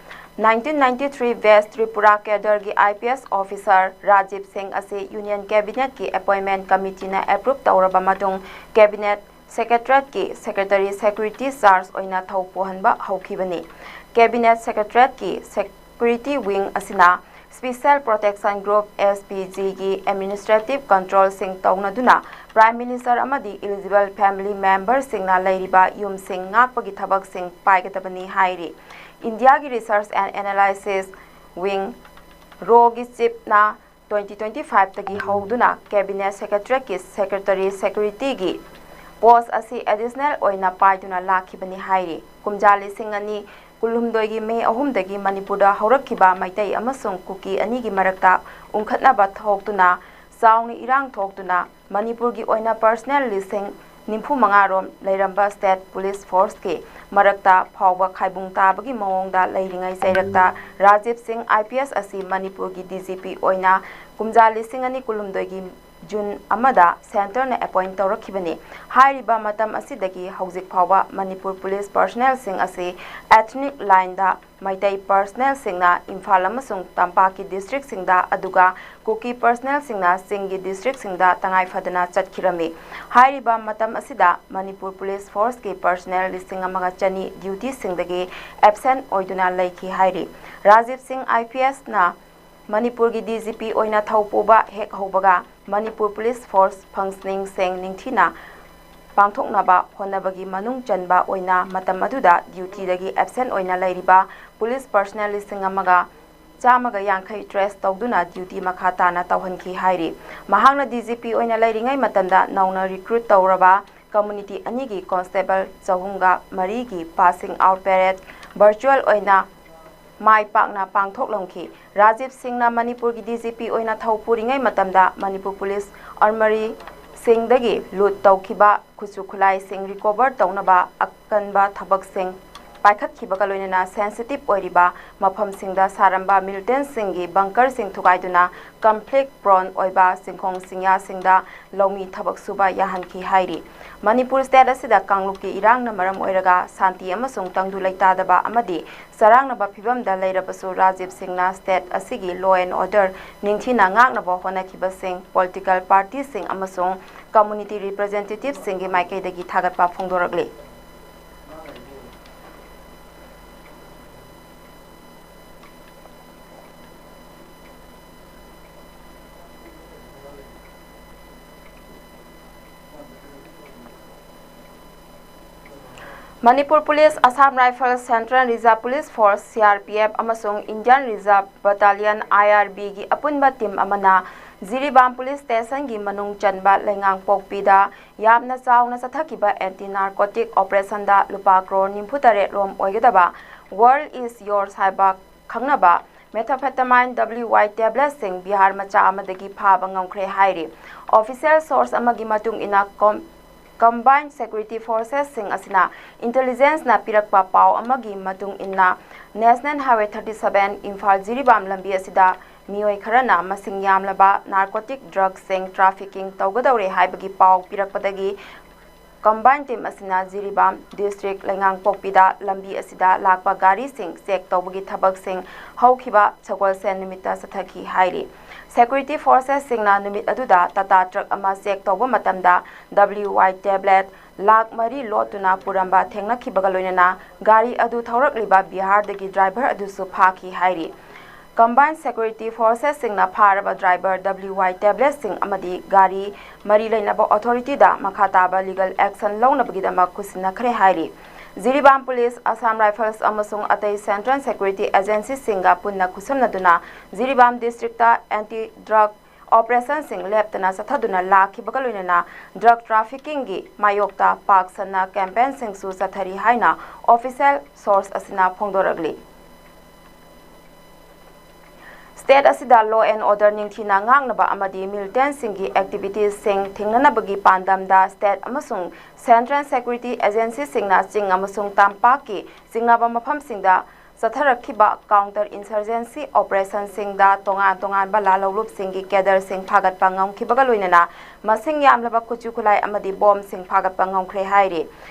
Nineteen ninety three batch Tripura cadre ꯒꯤ I P S officer Rajiv ꯁꯤꯡ ꯑꯁꯤ Union Cabinet ꯀꯤ Appointment Committee ꯅ approve ꯇꯧꯔꯕ ꯃꯇꯨꯡ Cabinet Secretariat ꯀꯤ Secretary Security Charge ꯑꯣꯏꯅ ꯊꯧ ꯄꯨꯍꯟꯕ ꯍꯧꯈꯤꯕꯅꯤ꯫ Cabinet Secretariat ꯀꯤ Security Wing ꯑꯁꯤꯅ Special Protection Group, S P G ꯒꯤ administrative control ꯁꯤꯡ ꯇꯧꯅꯗꯨꯅ Prime Minister ꯑꯃꯗꯤ eligible family member ꯁꯤꯡꯅ ꯂꯩꯔꯤꯕ ꯌꯨꯝꯁꯤꯡ ꯉꯥꯛꯄꯒꯤ ꯊꯕꯛꯁꯤꯡ ꯄꯥꯏꯒꯗꯕꯅꯤ ꯍꯥꯏꯔꯤ꯫ ꯏꯟꯗꯤꯌꯥꯒꯤ Research and Analysis Wing, RAW ꯒꯤ chief ꯅ twenty twenty five ꯇꯒꯤ ꯍꯧꯗꯨꯅ Cabinet Secretariat ꯀꯤ Secretary Security ꯒꯤ post ꯑꯁꯤ additional ꯑꯣꯏꯅ ꯄꯥꯏꯗꯨꯅ ꯂꯥꯛꯈꯤꯕꯅꯤ ꯍꯥꯏꯔꯤ꯫ ꯀꯨꯝꯖꯥ ꯂꯤꯁꯤꯡ ꯑꯅꯤ ꯀꯨꯟꯍꯨꯝꯗꯣꯏꯒꯤ May ꯑꯍꯨꯝꯗꯒꯤ ꯃꯅꯤꯄꯨꯔꯗ ꯍꯧꯔꯛꯈꯤꯕ ꯃꯩꯇꯩ ꯑꯃꯁꯨꯡ ꯀꯨꯀꯤ ꯑꯅꯤꯒꯤ ꯃꯔꯛꯇ ꯎꯪꯈꯠꯅꯕ ꯊꯣꯛꯇꯨꯅ ꯆꯥꯎꯅ ꯏꯔꯥꯡ ꯊꯣꯛꯇꯨꯅ ꯃꯅꯤꯄꯨꯔꯒꯤ ꯑꯣꯏꯅ personnel ꯂꯤꯁꯤꯡ ꯅꯤꯐꯨ ꯃꯉꯥ ꯔꯣꯝ ꯂꯩꯔꯝꯕ State Police Forceꯀꯤ ꯃꯔꯛꯇ ꯐꯥꯎꯕ ꯈꯥꯏꯕꯨꯡ ꯇꯥꯕꯒꯤ ꯃꯑꯣꯡꯗ ꯂꯩꯔꯤꯉꯩ ꯆꯩꯔꯛꯇ ꯔꯥꯖꯤꯕ ꯁꯤꯡ IPS ꯑꯁꯤ ꯃꯅꯤꯄꯨꯔꯒꯤ DGP ꯑꯣꯏꯅ ꯀꯨꯝꯖꯥ ꯂꯤꯁꯤꯡ ꯑꯅꯤ ꯀꯨꯟꯍꯨꯝꯗꯣꯏꯒꯤ June ꯑꯃꯗ centreꯅ appoint ꯇꯧꯔꯛꯈꯤꯕꯅꯤ꯫ ꯍꯥꯏꯔꯤꯕ ꯃꯇꯝ ꯑꯁꯤꯗꯒꯤ ꯍꯧꯖꯤꯛ ꯐꯥꯎꯕ ꯃꯅꯤꯄꯨꯔ police personnelꯁꯤꯡ ꯑꯁꯤ ethnic lineꯗ ꯃꯩꯇꯩ personnelꯁꯤꯡꯅ ꯏꯝꯐꯥꯜ ꯑꯃꯁꯨꯡ ꯇꯝꯄꯥꯛꯀꯤ districtꯁꯤꯡꯗ, ꯑꯗꯨꯒ ꯀꯨꯀꯤ personnelꯁꯤꯡꯅ ꯆꯤꯡꯒꯤ districtꯁꯤꯡꯗ ꯇꯉꯥꯏ ꯐꯗꯅ ꯆꯠꯈꯤꯔꯝꯃꯤ꯫ ꯍꯥꯏꯔꯤꯕ ꯃꯇꯝ ꯑꯁꯤꯗ ꯃꯅꯤꯄꯨꯔ police forceꯀꯤ personnel ꯂꯤꯁꯤꯡ ꯑꯃꯒ ꯆꯅꯤ dutyꯁꯤꯡꯗꯒꯤ absent ꯑꯣꯏꯗꯨꯅ ꯂꯩꯈꯤ ꯍꯥꯏꯔꯤ꯫ ꯔꯥꯖꯤꯕ ꯁꯤꯡ IPSꯅ ꯃꯅꯤꯄꯨꯔꯒꯤ DGP ꯑꯣꯏꯅ ꯊꯧ ꯄꯨꯕ ꯍꯦꯛ ꯍꯧꯕꯒ ꯃꯅꯤꯄꯨꯔ police force functioningꯁꯤꯡ ꯅꯤꯡꯊꯤꯅ ꯄꯥꯡꯊꯣꯛꯅꯕ ꯍꯣꯠꯅꯕꯒꯤ ꯃꯅꯨꯡ ꯆꯟꯕ ꯑꯣꯏꯅ ꯃꯇꯝ ꯑꯗꯨꯗ dutyꯗꯒꯤ absent ꯑꯣꯏꯅ ꯂꯩꯔꯤꯕ police personnel ꯂꯤꯁꯤꯡ ꯑꯃꯒ ꯆꯥꯝꯃꯒ ꯌꯥꯡꯈꯩ trace ꯇꯧꯗꯨꯅ duty ꯃꯈꯥ ꯇꯥꯅ ꯇꯧꯍꯟꯈꯤ ꯍꯥꯏꯔꯤ꯫ ꯃꯍꯥꯛꯅ DGP ꯑꯣꯏꯅ ꯂꯩꯔꯤꯉꯩ ꯃꯇꯝꯗ ꯅꯧꯅ recruit ꯇꯧꯔꯕ community ꯑꯅꯤꯒꯤ constable ꯆꯍꯨꯝꯒ ꯃꯔꯤꯒꯤ passing out parade virtual ꯑꯣꯏꯅ ꯃꯥꯏ ꯄꯥꯛꯅ ꯄꯥꯡꯊꯣꯛꯂꯝꯈꯤ꯫ ꯔꯥꯖꯤꯕ ꯁꯤꯡꯅ ꯃꯅꯤꯄꯨꯔꯒꯤ DGP ꯑꯣꯏꯅ ꯊꯧ ꯄꯨꯔꯤꯉꯩ ꯃꯇꯝꯗ ꯃꯅꯤꯄꯨꯔ police armouryꯁꯤꯡꯗꯒꯤ loot ꯇꯧꯈꯤꯕ ꯈꯨꯠꯁꯨ ꯈꯨꯠꯂꯥꯏꯁꯤꯡ recover ꯇꯧꯅꯕ ꯑꯀꯟꯕ ꯊꯕꯛꯁꯤꯡ ꯄꯥꯏꯈꯠꯈꯤꯕꯒ ꯂꯣꯏꯅꯅ sensitive ꯑꯣꯏꯔꯤꯕ ꯃꯐꯝꯁꯤꯡꯗ ꯁꯥꯔꯝꯕ militantꯁꯤꯡꯒꯤ bunkerꯁꯤꯡ ꯊꯨꯒꯥꯏꯗꯨꯅ conflict prone ꯑꯣꯏꯕ ꯆꯤꯡꯈꯣꯡ ꯆꯤꯡꯌꯥꯁꯤꯡꯗ ꯂꯧꯃꯤ ꯊꯕꯛ ꯁꯨꯕ ꯌꯥꯍꯟꯈꯤ ꯍꯥꯏꯔꯤ꯫ ꯃꯅꯤꯄꯨꯔ state ꯑꯁꯤꯗ ꯀꯥꯡꯂꯨꯞꯀꯤ ꯏꯔꯥꯡꯅ ꯃꯔꯝ ꯑꯣꯏꯔꯒ ꯁꯥꯟꯇꯤ ꯑꯃꯁꯨꯡ ꯇꯪꯗꯨ ꯂꯩꯇꯥꯗꯕ ꯑꯃꯗꯤ ꯆꯔꯥꯡꯅꯕ ꯐꯤꯚꯝꯗ ꯂꯩꯔꯕꯁꯨ ꯔꯥꯖꯤꯕ ꯁꯤꯡꯅ state ꯑꯁꯤꯒꯤ law and order ꯅꯤꯡꯊꯤꯅ ꯉꯥꯛꯅꯕ ꯍꯣꯠꯅꯈꯤꯕꯁꯤꯡ, political partyꯁꯤꯡ ꯑꯃꯁꯨꯡ community representativeꯁꯤꯡꯒꯤ ꯃꯥꯏꯀꯩꯗꯒꯤ ꯊꯥꯒꯠꯄ ꯐꯣꯡꯗꯣꯔꯛꯂꯤ꯫ Manipur police, Assam Rifles, Central Reserve Police Force, CRPF, ꯑꯃꯁꯨꯡ Indian Reserve Battalion, IRBꯒꯤ ꯑꯄꯨꯟꯕ team ꯑꯃꯅ ꯖꯤꯔꯤꯕꯥꯝ police stationꯒꯤ ꯃꯅꯨꯡ ꯆꯟꯕ ꯂꯩꯉꯥꯡꯄꯣꯛꯄꯤꯗ ꯌꯥꯝꯅ ꯆꯥꯎꯅ ꯆꯠꯊꯈꯤꯕ anti narcotic operationꯗ ꯂꯨꯄꯥ ꯀ꯭ꯔꯣꯔ ꯅꯤꯐꯨ ꯇꯔꯦꯠ ꯔꯣꯝ ꯑꯣꯏꯒꯗꯕ World is Yours ꯍꯥꯏꯕ ꯈꯪꯅꯕ methamphetamine, WY, tabletꯁꯤꯡ ꯕꯤꯍꯥꯔ ꯃꯆꯥ ꯑꯃꯗꯒꯤ ꯐꯥꯕ ꯉꯝꯈ꯭ꯔꯦ ꯍꯥꯏꯔꯤ꯫ Official source ꯑꯃꯒꯤ ꯃꯇꯨꯡ ꯏꯟꯅ, com-, Combined Security Forcesꯁꯤꯡ ꯑꯁꯤꯅ intelligenceꯅ ꯄꯤꯔꯛꯄ ꯄꯥꯎ ꯑꯃꯒꯤ ꯃꯇꯨꯡ ꯏꯟꯅ, National Highway thirty seven Imphal Jiribam ꯂꯝꯕꯤ ꯑꯁꯤꯗ ꯃꯤꯑꯣꯏ ꯈꯔꯅ ꯃꯁꯤꯡ ꯌꯥꯝꯂꯕ narcotic drugsꯁꯤꯡ trafficking ꯇꯧꯒꯗꯧꯔꯦ ꯍꯥꯏꯕꯒꯤ ꯄꯥꯎ ꯄꯤꯔꯛꯄꯗꯒꯤ, Combined Team ꯑꯁꯤꯅ ꯖꯤꯔꯤꯕꯥꯝ District ꯂꯩꯉꯥꯡꯄꯣꯛꯄꯤꯗ ꯂꯝꯕꯤ ꯑꯁꯤꯗ ꯂꯥꯛꯄ ꯒꯥꯔꯤꯁꯤꯡ check ꯇꯧꯕꯒꯤ ꯊꯕꯛꯁꯤꯡ ꯍꯧꯈꯤꯕ ꯁꯒꯣꯜꯁꯦꯟ ꯅꯨꯃꯤꯠꯇ ꯆꯠꯊꯈꯤ ꯍꯥꯏꯔꯤ꯫ Security Forcesꯁꯤꯡꯅ ꯅꯨꯃꯤꯠ ꯑꯗꯨꯗ Tata Truck ꯑꯃ check ꯇꯧꯕ ꯃꯇꯝꯗ W Y tablet ꯂꯥꯈ ꯃꯔꯤ ꯂꯣꯠꯇꯨꯅ ꯄꯨꯔꯝꯕ ꯊꯦꯡꯅꯈꯤꯕꯒ ꯂꯣꯏꯅꯅ ꯒꯥꯔꯤ ꯑꯗꯨ ꯊꯧꯔꯛꯂꯤꯕ ꯕꯤꯍꯥꯔꯗꯒꯤ driver ꯑꯗꯨꯁꯨ ꯐꯥꯈꯤ ꯍꯥꯏꯔꯤ꯫ Combined Security Forcesꯁꯤꯡꯅ ꯐꯥꯔꯕ driver W Y tabletꯁꯤꯡ ꯑꯃꯗꯤ ꯒꯥꯔꯤ ꯃꯔꯤ ꯂꯩꯅꯕ authorityꯗ ꯃꯈꯥ ꯇꯥꯕ legal action ꯂꯧꯅꯕꯒꯤꯗꯃꯛ ꯈꯨꯠꯁꯤꯟꯅꯈ꯭ꯔꯦ ꯍꯥꯏꯔꯤ꯫ ꯖꯤꯔꯤꯕꯥꯝ Police, Assam Rifles ꯑꯃꯁꯨꯡ ꯑꯇꯩ Central Security Agencyꯁꯤꯡꯒ ꯄꯨꯟꯅ ꯈꯨꯠꯁꯝꯅꯗꯨꯅ ꯖꯤꯔꯤꯕꯥꯝ Districtꯇ anti drug operationꯁꯤꯡ ꯂꯦꯞꯇꯅ ꯆꯠꯊꯗꯨꯅ ꯂꯥꯛꯈꯤꯕꯒ ꯂꯣꯏꯅꯅ drug traffickingꯒꯤ ꯃꯥꯌꯣꯛꯇ ꯄꯥꯛ ꯁꯟꯅ campaignꯁꯤꯡꯁꯨ ꯆꯠꯊꯔꯤ ꯍꯥꯏꯅ official source ꯑꯁꯤꯅ ꯐꯣꯡꯗꯣꯔꯛꯂꯤ꯫ State ꯑꯁꯤꯗ law and order ꯅꯤꯡꯊꯤꯅ ꯉꯥꯛꯅꯕ ꯑꯃꯗꯤ militantꯁꯤꯡꯒꯤ activitiesꯁꯤꯡ ꯊꯤꯡꯅꯅꯕꯒꯤ ꯄꯥꯟꯗꯝꯗ state ꯑꯃꯁꯨꯡ Central Security Agencyꯁꯤꯡꯅ ꯆꯤꯡ ꯑꯃꯁꯨꯡ ꯇꯝꯄꯥꯛꯀꯤ ꯆꯤꯡꯅꯕ ꯃꯐꯝꯁꯤꯡꯗ ꯆꯠꯊꯔꯛꯈꯤꯕ counter insurgency operationꯁꯤꯡꯗ ꯇꯣꯉꯥꯟ ꯇꯣꯉꯥꯟꯕ ꯂꯥꯜꯍꯧꯂꯨꯞꯁꯤꯡꯒꯤ cadreꯁꯤꯡ ꯐꯥꯒꯠꯄ ꯉꯝꯈꯤꯕꯒ ꯂꯣꯏꯅꯅ ꯃꯁꯤꯡ ꯌꯥꯝꯂꯕ ꯈꯨꯠꯁꯨ ꯈꯨꯠꯂꯥꯏ ꯑꯃꯗꯤ bombꯁꯤꯡ ꯐꯥꯒꯠꯄ ꯉꯝꯈ꯭ꯔꯦ ꯍꯥꯏꯔꯤ꯫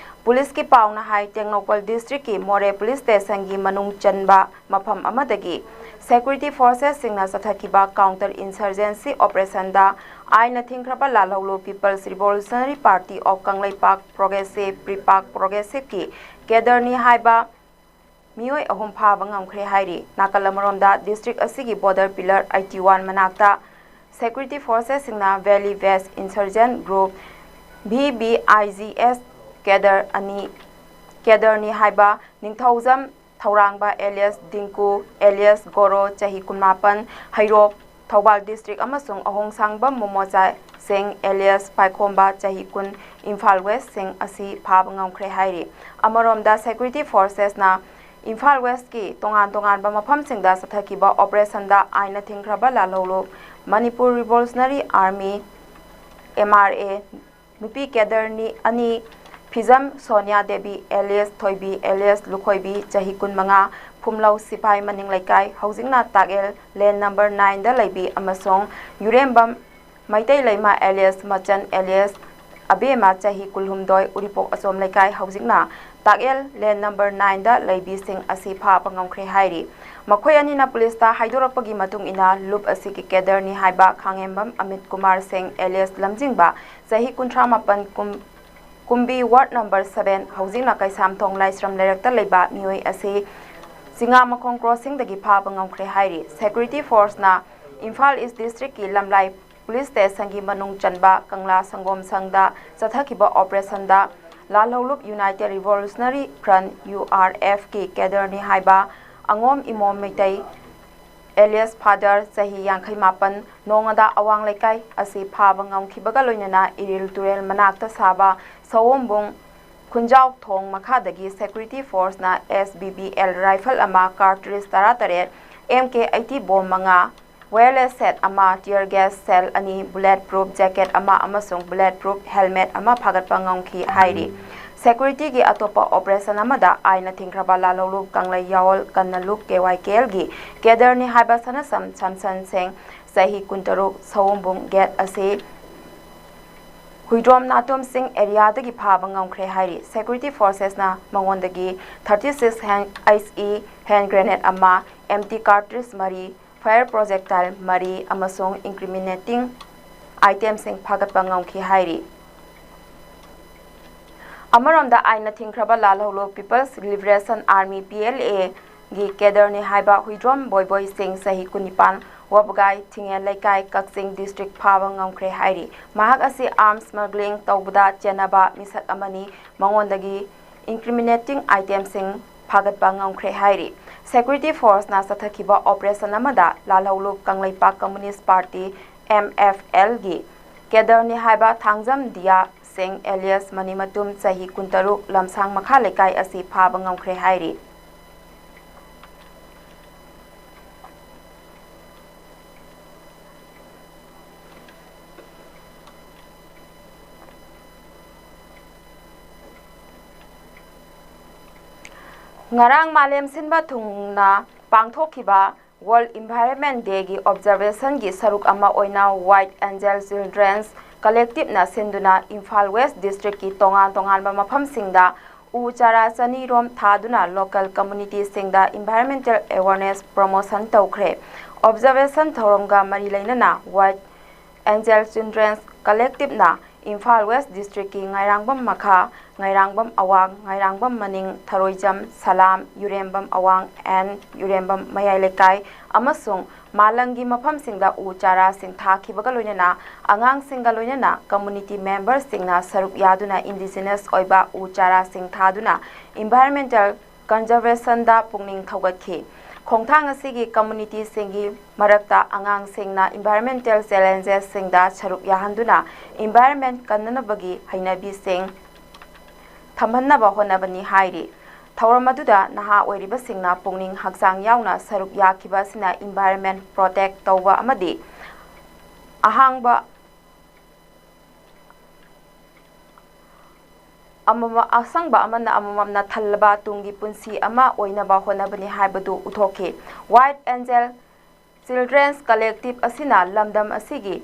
Policeꯀꯤ ꯄꯥꯎꯅ ꯍꯥꯏ, ꯇꯦꯡꯅꯧꯄꯜ Districtꯀꯤ ꯃꯣꯔꯦ Police Stationꯒꯤ ꯃꯅꯨꯡ ꯆꯟꯕ ꯃꯐꯝ ꯑꯃꯗꯒꯤ Security Forcesꯁꯤꯡꯅ ꯆꯠꯊꯈꯤꯕ counter insurgency operationꯗ ꯑꯥꯏꯟꯅ ꯊꯤꯡꯈ꯭ꯔꯕ ꯂꯥꯜꯍꯧꯂꯨꯞ People's Revolutionary Party of Kangleipak Progressive, PREPAK Progressiveꯀꯤ cadreꯅꯤ ꯍꯥꯏꯕ ꯃꯤꯑꯣꯏ ꯑꯍꯨꯝ ꯐꯥꯕ ꯉꯝꯈ꯭ꯔꯦ ꯍꯥꯏꯔꯤ꯫ ꯅꯥꯀꯜ ꯑꯃꯔꯣꯝꯗ, district ꯑꯁꯤꯒꯤ border pillar eighty one ꯃꯅꯥꯛꯇ Security Forcesꯁꯤꯡꯅ Valley Based Insurgent Group, V B I G S cadre ꯑꯅꯤ, cadreꯅꯤ ꯍꯥꯏꯕ ꯅꯤꯡꯊꯧꯖꯝ ꯊꯧꯔꯥꯡꯕ alias ꯗꯤꯡꯀꯨ alias ꯒꯣꯔꯣ, ꯆꯍꯤ ꯀꯨꯟꯃꯥꯄꯟ, ꯍꯩꯔꯣꯛ, ꯊꯧꯕꯥꯜ District, ꯑꯃꯁꯨꯡ ꯑꯍꯣꯡꯁꯥꯡꯕꯝ ꯃꯣꯃꯣꯆꯥ ꯁꯤꯡ alias ꯄꯥꯏꯈꯣꯝꯕ, ꯆꯍꯤ ꯀꯨꯟ, ꯏꯝꯐꯥꯜ West ꯁꯤꯡ ꯑꯁꯤ ꯐꯥꯕ ꯉꯝꯈ꯭ꯔꯦ ꯍꯥꯏꯔꯤ꯫ ꯑꯃꯔꯣꯝꯗ, Security Forcesꯅ ꯏꯝꯐꯥꯜ Westꯀꯤ ꯇꯣꯉꯥꯟ ꯇꯣꯉꯥꯟꯕ ꯃꯐꯝꯁꯤꯡꯗ ꯆꯠꯊꯈꯤꯕ operationꯗ ꯑꯥꯏꯟꯅ ꯊꯤꯡꯈ꯭ꯔꯕ ꯂꯥꯜꯍꯧꯂꯨꯞ Manipur Revolutionary Army, M R A, ꯅꯨꯄꯤ ꯀꯦꯗꯔꯅꯤ ꯑꯅꯤ, ꯐꯤꯖꯝ ꯁꯣꯅꯤꯌꯥ ꯗꯦꯕꯤ alias ꯊꯣꯏꯕꯤ alias ꯂꯨꯈꯣꯏꯕꯤ, ꯆꯍꯤ ꯀꯨꯟꯃꯉꯥ, ꯐꯨꯝꯂꯧ ꯁꯤꯐꯥꯏ ꯃꯅꯤꯡ ꯂꯩꯀꯥꯏ, ꯍꯧꯖꯤꯛꯅ ꯇꯥꯛꯑꯦꯜ ꯂꯦꯟ ꯅꯝꯕꯔ ꯅꯥꯏꯟꯗ ꯂꯩꯕꯤ, ꯑꯃꯁꯨꯡ ꯌꯨꯔꯦꯝꯕꯝ ꯃꯩꯇꯩ ꯂꯩꯃ alias ꯃꯆꯟ alias ꯑꯕꯦꯝꯃ, ꯆꯍꯤ ꯀꯨꯟꯍꯨꯝꯗꯣꯏ, ꯎꯔꯤꯄꯣꯛ ꯑꯆꯣꯝ ꯂꯩꯀꯥꯏ, ꯍꯧꯖꯤꯛꯅ ꯇꯥꯛꯑꯦꯜ ꯂꯦꯟ ꯅꯝꯕꯔ ꯅꯥꯏꯟꯗ ꯂꯩꯕꯤꯁꯤꯡ ꯑꯁꯤ ꯐꯥꯕ ꯉꯝꯈ꯭ꯔꯦ ꯍꯥꯏꯔꯤ꯫ ꯃꯈꯣꯏ ꯑꯅꯤꯅ ꯄꯨꯂꯤꯁꯇ ꯍꯥꯏꯗꯣꯔꯛꯄꯒꯤ ꯃꯇꯨꯡ ꯏꯟꯅ, ꯂꯨꯞ ꯑꯁꯤꯒꯤ ꯀꯦꯗꯔꯅꯤ ꯍꯥꯏꯕ ꯈꯥꯡꯉꯦꯝꯕꯝ ꯑꯃꯤꯠ ꯀꯨꯃꯥꯔ ꯁꯤꯡ alias ꯂꯝꯖꯤꯡꯕ, ꯆꯍꯤ ꯀꯨꯟꯊ꯭ꯔꯥ ꯃꯥꯄꯟ, ꯀꯨꯝ-, ꯀꯨꯝꯕꯤ ꯋꯥꯔꯗ ꯅꯝꯕꯔ ꯁꯚꯦꯟ, ꯍꯧꯖꯤꯛꯅ ꯀꯩꯁꯥꯝꯊꯣꯡ ꯂꯥꯏꯁ꯭ꯔꯝ ꯂꯩꯔꯛꯇ ꯂꯩꯕ ꯃꯤꯑꯣꯏ ꯑꯁꯤ ꯆꯤꯉꯥꯃꯈꯣꯡ ꯀ꯭ꯔꯣꯁꯤꯡꯗꯒꯤ ꯐꯥꯕ ꯉꯝꯈ꯭ꯔꯦ ꯍꯥꯏꯔꯤ꯫ ꯁꯦꯀ꯭ꯌꯨꯔꯤꯇꯤ ꯐꯣꯔꯁꯅ ꯏꯝꯐꯥꯜ ꯏꯁ ꯗꯤꯁꯇ꯭ꯔꯤꯛꯀꯤ ꯂꯝꯂꯥꯏ ꯄꯨꯂꯤꯁ ꯁ꯭ꯇꯦꯁꯟꯒꯤ ꯃꯅꯨꯡ ꯆꯟꯕ ꯀꯪꯂꯥ ꯁꯪꯒꯣꯝ ꯁꯪꯗ ꯆꯠꯊꯈꯤꯕ ꯑꯣꯄꯔꯦꯁꯟꯗ ꯂꯥꯜꯍꯧꯂꯨꯞ United Revolutionary Front, U R F, ꯀꯤ ꯀꯦꯗꯔꯅꯤ ꯍꯥꯏꯕ ꯑꯉꯣꯝ ꯏꯃꯣꯝ ꯃꯩꯇꯩ alias ꯐꯥꯗꯔ, ꯆꯍꯤ ꯌꯥꯡꯈꯩ ꯃꯥꯄꯟ, ꯅꯣꯡꯉꯗꯥ ꯑꯋꯥꯡ ꯂꯩꯀꯥꯏ ꯑꯁꯤ ꯐꯥꯕ ꯉꯝꯈꯤꯕꯒ ꯂꯣꯏꯅꯅ ꯏꯔꯤꯜ ꯇꯨꯔꯦꯜ ꯃꯅꯥꯛꯇ ꯁꯥꯕ ꯁꯑꯣꯝꯕꯨꯡ ꯈꯨꯟꯖꯥꯎ ꯊꯣꯡ ꯃꯈꯥꯗꯒꯤ ꯁꯦꯀ꯭ꯌꯨꯔꯤꯇꯤ ꯐꯣꯔꯁꯅ S B B L rifle ꯑꯃ, ꯀꯥꯔꯇ꯭ꯔꯤꯖ ꯇꯔꯥꯇꯔꯦꯠ, M K eighty ꯕꯣꯝ ꯃꯉꯥ, ꯋꯥꯌꯔꯂꯦꯁ ꯁꯦꯠ ꯑꯃ, ꯇꯤꯌꯔ ꯒ꯭ꯌꯥꯁ ꯁꯦꯜ ꯑꯅꯤ, ꯕꯨꯂꯦꯠ ꯄ꯭ꯔꯨꯐ ꯖꯦꯀꯦꯠ ꯑꯃ ꯑꯃꯁꯨꯡ ꯕꯨꯂꯦꯠ ꯄ꯭ꯔꯨꯐ ꯍꯦꯜꯃꯦꯠ ꯑꯃ ꯐꯥꯒꯠꯄ ꯉꯝꯈꯤ ꯍꯥꯏꯔꯤ꯫ ꯁꯦꯀ꯭ꯌꯨꯔꯤꯇꯤꯒꯤ ꯑꯇꯣꯞꯄ ꯑꯣꯄꯔꯦꯁꯟ ꯑꯃꯗ ꯑꯥꯏꯟꯅ ꯊꯤꯡꯈ꯭ꯔꯕ ꯂꯥꯜꯍꯧꯂꯨꯞ ꯀꯪꯂꯩ ꯌꯥꯑꯣꯜ ꯀꯟꯅ ꯂꯨꯞ K Y K L ꯒꯤ ꯀꯦꯗꯔꯅꯤ ꯍꯥꯏꯕ ꯁꯅꯁꯝ ꯁꯝꯁꯟ ꯁꯤꯡ, ꯆꯍꯤ ꯀꯨꯟꯇꯔꯨꯛ, ꯁꯑꯣꯝꯕꯨꯡ ꯒꯦꯠ ꯑꯁꯤ ꯍꯨꯏꯗ꯭ꯔꯣꯝ ꯅꯥꯇꯣꯝꯁꯤꯡ ꯑꯦꯔꯤꯌꯥꯗꯒꯤ ꯐꯥꯕ ꯉꯝꯈ꯭ꯔꯦ ꯍꯥꯏꯔꯤ꯫ ꯁꯦꯀ꯭ꯌꯨꯔꯤꯇꯤ ꯐꯣꯔꯁꯦꯁꯅ ꯃꯉꯣꯟꯗꯒꯤ thirty six hand, H E hand grenade ꯑꯃ, empty cartridge ꯃꯔꯤ, fire projectile ꯃꯔꯤ ꯑꯃꯁꯨꯡ incriminating itemꯁꯤꯡ ꯐꯥꯒꯠꯄ ꯉꯝꯈꯤ ꯍꯥꯏꯔꯤ꯫ ꯑꯃꯔꯣꯝꯗ, ꯑꯥꯏꯟꯅ ꯊꯤꯡꯈ꯭ꯔꯕ ꯂꯥꯜꯍꯧꯂꯨꯞ People's Liberation Army, P L A, ꯒꯤ ꯀꯦꯗꯔꯅꯤ ꯍꯥꯏꯕ ꯍꯨꯏꯗ꯭ꯔꯣꯝ ꯕꯣꯏꯕꯣꯏ ꯁꯤꯡ, ꯆꯍꯤ ꯀꯨꯟꯅꯤꯄꯥꯟ, ꯋꯥꯕꯒꯥꯏ ꯊꯤꯡꯉꯦꯜ ꯂꯩꯀꯥꯏ, ꯀꯛꯆꯤꯡ ꯗꯤꯁꯇ꯭ꯔꯤꯛ, ꯐꯥꯕ ꯉꯝꯈ꯭ꯔꯦ ꯍꯥꯏꯔꯤ꯫ ꯃꯍꯥꯛ ꯑꯁꯤ arms smuggling ꯇꯧꯕꯗ ꯆꯦꯟꯅꯕ ꯃꯤꯁꯛ ꯑꯃꯅꯤ꯫ ꯃꯉꯣꯟꯗꯒꯤ incriminating itemꯁꯤꯡ ꯐꯥꯒꯠꯄ ꯉꯝꯈ꯭ꯔꯦ ꯍꯥꯏꯔꯤ꯫ ꯁꯦꯀ꯭ꯌꯨꯔꯤꯇꯤ ꯐꯣꯔꯁꯅ ꯆꯠꯊꯈꯤꯕ ꯑꯣꯄꯔꯦꯁꯟ ꯑꯃꯗ ꯂꯥꯜꯍꯧꯂꯨꯞ Kangleipak communist party, M F L, ꯒꯤ ꯀꯦꯗꯔꯅꯤ ꯍꯥꯏꯕ ꯊꯥꯡꯖꯝ ꯗꯤꯌꯥ ꯁꯤꯡ alias ꯃꯅꯤꯃꯇꯨꯝ, ꯆꯍꯤ ꯀꯨꯟꯇꯔꯨꯛ, ꯂꯝꯁꯥꯡ ꯃꯈꯥ ꯂꯩꯀꯥꯏ ꯑꯁꯤ ꯐꯥꯕ ꯉꯝꯈ꯭ꯔꯦ ꯍꯥꯏꯔꯤ꯫ ꯉꯔꯥꯡ ꯃꯥꯂꯦꯝ ꯁꯤꯟꯕ ꯊꯨꯡꯅ ꯄꯥꯡꯊꯣꯛꯈꯤꯕ World Environment Day ꯒꯤ observation ꯒꯤ ꯁꯔꯨꯛ ꯑꯃ ꯑꯣꯏꯅ White Angel Children's Collective ꯅ ꯁꯤꯟꯗꯨꯅ ꯏꯝꯐꯥꯜ West District ꯀꯤ ꯇꯣꯉꯥꯟ ꯇꯣꯉꯥꯟꯕ ꯃꯐꯝꯁꯤꯡꯗ ꯎ ꯆꯥꯔꯥ ꯆꯅꯤ ꯔꯣꯝ ꯊꯥꯗꯨꯅ local community ꯁꯤꯡꯗ environmental awareness promotion ꯇꯧꯈ꯭ꯔꯦ꯫ Observation ꯊꯧꯔꯝꯒ ꯃꯔꯤ ꯂꯩꯅꯅ White Angel Children's Collective ꯅ ꯏꯝꯐꯥꯜ West District ꯀꯤ ꯉꯥꯏꯔꯥꯡꯕꯝ ꯃꯈꯥ, ꯉꯥꯏꯔꯥꯡꯕꯝ ꯑꯋꯥꯡ, ꯉꯥꯏꯔꯥꯡꯕꯝ ꯃꯅꯤꯡ, ꯊꯔꯣꯏꯖꯝ, ꯁꯂꯥꯝ, ꯌꯨꯔꯦꯝꯕꯝ ꯑꯋꯥꯡ and ꯌꯨꯔꯦꯝꯕꯝ ꯃꯌꯥꯏ ꯂꯩꯀꯥꯏ ꯑꯃꯁꯨꯡ ꯃꯥꯂꯪꯒꯤ ꯃꯐꯝꯁꯤꯡꯗ ꯎ ꯆꯥꯔꯥꯁꯤꯡ ꯊꯥꯈꯤꯕꯒ ꯂꯣꯏꯅꯅ ꯑꯉꯥꯡꯁꯤꯡꯒ ꯂꯣꯏꯅꯅ community member ꯁꯤꯡꯅ ꯁꯔꯨꯛ ꯌꯥꯗꯨꯅ indigenous ꯑꯣꯏꯕ ꯎ ꯆꯥꯔꯥꯁꯤꯡ ꯊꯥꯗꯨꯅ environmental conservation ꯗ ꯄꯨꯛꯅꯤꯡ ꯊꯧꯒꯠꯈꯤ꯫ ꯈꯣꯡꯊꯥꯡ ꯑꯁꯤꯒꯤ community ꯁꯤꯡꯒꯤ ꯃꯔꯛꯇ ꯑꯉꯥꯡꯁꯤꯡꯅ environmental challenges ꯁꯤꯡꯗ ꯁꯔꯨꯛ ꯌꯥꯍꯟꯗꯨꯅ environment ꯀꯟꯅꯅꯕꯒꯤ ꯍꯩꯅꯕꯤꯁꯤꯡ ꯊꯝꯍꯟꯅꯕ ꯍꯣꯠꯅꯕꯅꯤ ꯍꯥꯏꯔꯤ꯫ ꯊꯧꯔꯝ ꯑꯗꯨꯗ ꯅꯍꯥ ꯑꯣꯏꯔꯤꯕꯁꯤꯡꯅ ꯄꯨꯛꯅꯤꯡ ꯍꯛꯆꯥꯡ ꯌꯥꯎꯅ ꯁꯔꯨꯛ ꯌꯥꯈꯤꯕ ꯑꯁꯤꯅ environment protect ꯇꯧꯕ ꯑꯃꯗꯤ ꯑꯍꯥꯡꯕ ꯑꯃꯃ-, ꯑꯁꯪꯕ ꯑꯃꯅ ꯑꯃꯃꯝꯅ ꯊꯜꯂꯕ ꯇꯨꯡꯒꯤ ꯄꯨꯟꯁꯤ ꯑꯃ ꯑꯣꯏꯅꯕ ꯍꯣꯠꯅꯕꯅꯤ ꯍꯥꯏꯕꯗꯨ ꯎꯠꯊꯣꯛꯈꯤ꯫ White Angel Children's Collective ꯑꯁꯤꯅ ꯂꯝꯗꯝ ꯑꯁꯤꯒꯤ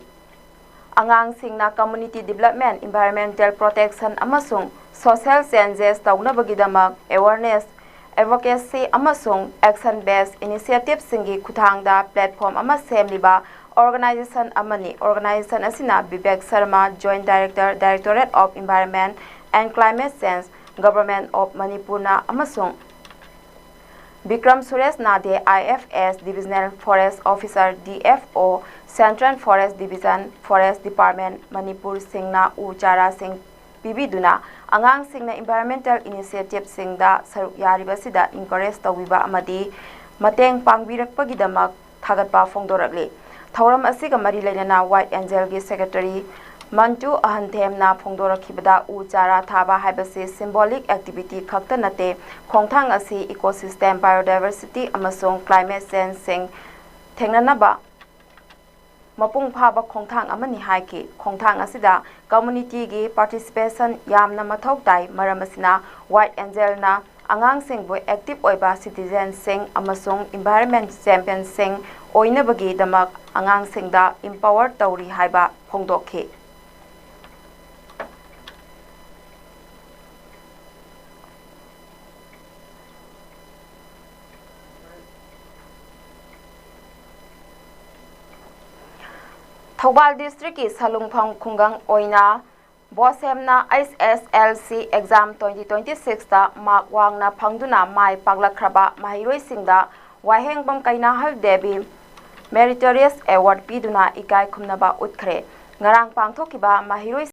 ꯑꯉꯥꯡꯁꯤꯡꯅ community development, environmental protection ꯑꯃꯁꯨꯡ social changes ꯇꯧꯅꯕꯒꯤꯗꯃꯛ awareness, advocacy ꯑꯃꯁꯨꯡ action based initiative ꯁꯤꯡꯒꯤ ꯈꯨꯠꯊꯥꯡꯗ platform ꯑꯃ ꯁꯦꯝꯂꯤꯕ organization ꯑꯃꯅꯤ꯫ Organization ꯑꯁꯤꯅ Bibek Sharma, Joint Director, Directorate of Environment and Climate Change, Government of ꯃꯅꯤꯄꯨꯔꯅ ꯑꯃꯁꯨꯡ ꯕꯤꯀ꯭ꯔꯝ ꯁꯨꯔꯦꯁ ꯅꯥꯗꯦ, I F S, Divisional Forest Officer, D F O, Central Forest Division, Forest Department, Manipur ꯁꯤꯡꯅ ꯎ ꯆꯥꯔꯥꯁꯤꯡ ꯄꯤꯕꯤꯗꯨꯅ ꯑꯉꯥꯡꯁꯤꯡꯅ environmental initiative ꯁꯤꯡꯗ ꯁꯔꯨꯛ ꯌꯥꯔꯤꯕꯁꯤꯗ encourage ꯇꯧꯕꯤꯕ ꯑꯃꯗꯤ ꯃꯇꯦꯡ ꯄꯥꯡꯕꯤꯔꯛꯄꯒꯤꯗꯃꯛ ꯊꯥꯒꯠꯄ ꯐꯣꯡꯗꯣꯔꯛꯂꯤ꯫ ꯊꯧꯔꯝ ꯑꯁꯤꯒ ꯃꯔꯤ ꯂꯩꯅꯅ White Angel ꯒꯤ Secretary ꯃꯟꯇꯨ ꯑꯍꯟꯊꯦꯝꯅ ꯐꯣꯡꯗꯣꯔꯛꯈꯤꯕꯗ, ꯎ ꯆꯥꯔꯥ ꯊꯥꯕ ꯍꯥꯏꯕꯁꯤ symbolic activity ꯈꯛꯇ ꯅꯠꯇꯦ, ꯈꯣꯡꯊꯥꯡ ꯑꯁꯤ ecosystem, biodiversity ꯑꯃꯁꯨꯡ climate change ꯁꯤꯡ ꯊꯦꯡꯅꯅꯕ ꯃꯄꯨꯡ ꯐꯥꯕ ꯈꯣꯡꯊꯥꯡ ꯑꯃꯅꯤ ꯍꯥꯏꯈꯤ꯫ ꯈꯣꯡꯊꯥꯡ ꯑꯁꯤꯗ community ꯒꯤ participation ꯌꯥꯝꯅ ꯃꯊꯧ ꯇꯥꯏ, ꯃꯔꯝ ꯑꯁꯤꯅ White Angel ꯅ ꯑꯉꯥꯡꯁꯤꯡꯕꯨ active ꯑꯣꯏꯕ citizenꯁꯤꯡ ꯑꯃꯁꯨꯡ environment championꯁꯤꯡ ꯑꯣꯏꯅꯕꯒꯤꯗꯃꯛ ꯑꯉꯥꯡꯁꯤꯡꯗ empower ꯇꯧꯔꯤ ꯍꯥꯏꯕ ꯐꯣꯡꯗꯣꯛꯈꯤ꯫ ꯊꯧꯕꯥꯜ districtꯀꯤ ꯁꯂꯨꯡꯐꯝ ꯈꯨꯡꯒꯪ ꯑꯣꯏꯅ ꯕꯣꯁꯦꯝꯅ H S L C exam twenty twenty sixꯇ mark ꯋꯥꯡꯅ ꯐꯪꯗꯨꯅ ꯃꯥꯏ ꯄꯥꯛꯂꯛꯈ꯭ꯔꯕ ꯃꯍꯩꯔꯣꯏꯁꯤꯡꯗ ꯋꯥꯍꯦꯡꯕꯝ ꯀꯩꯅꯥꯍꯜ ꯗꯦꯕꯤ Meritorious Award ꯄꯤꯗꯨꯅ ꯏꯀꯥꯏ ꯈꯨꯝꯅꯕ ꯎꯠꯈ꯭ꯔꯦ꯫ ꯉꯔꯥꯡ ꯄꯥꯡꯊꯣꯛꯈꯤꯕ ꯃꯍꯩꯔꯣꯏ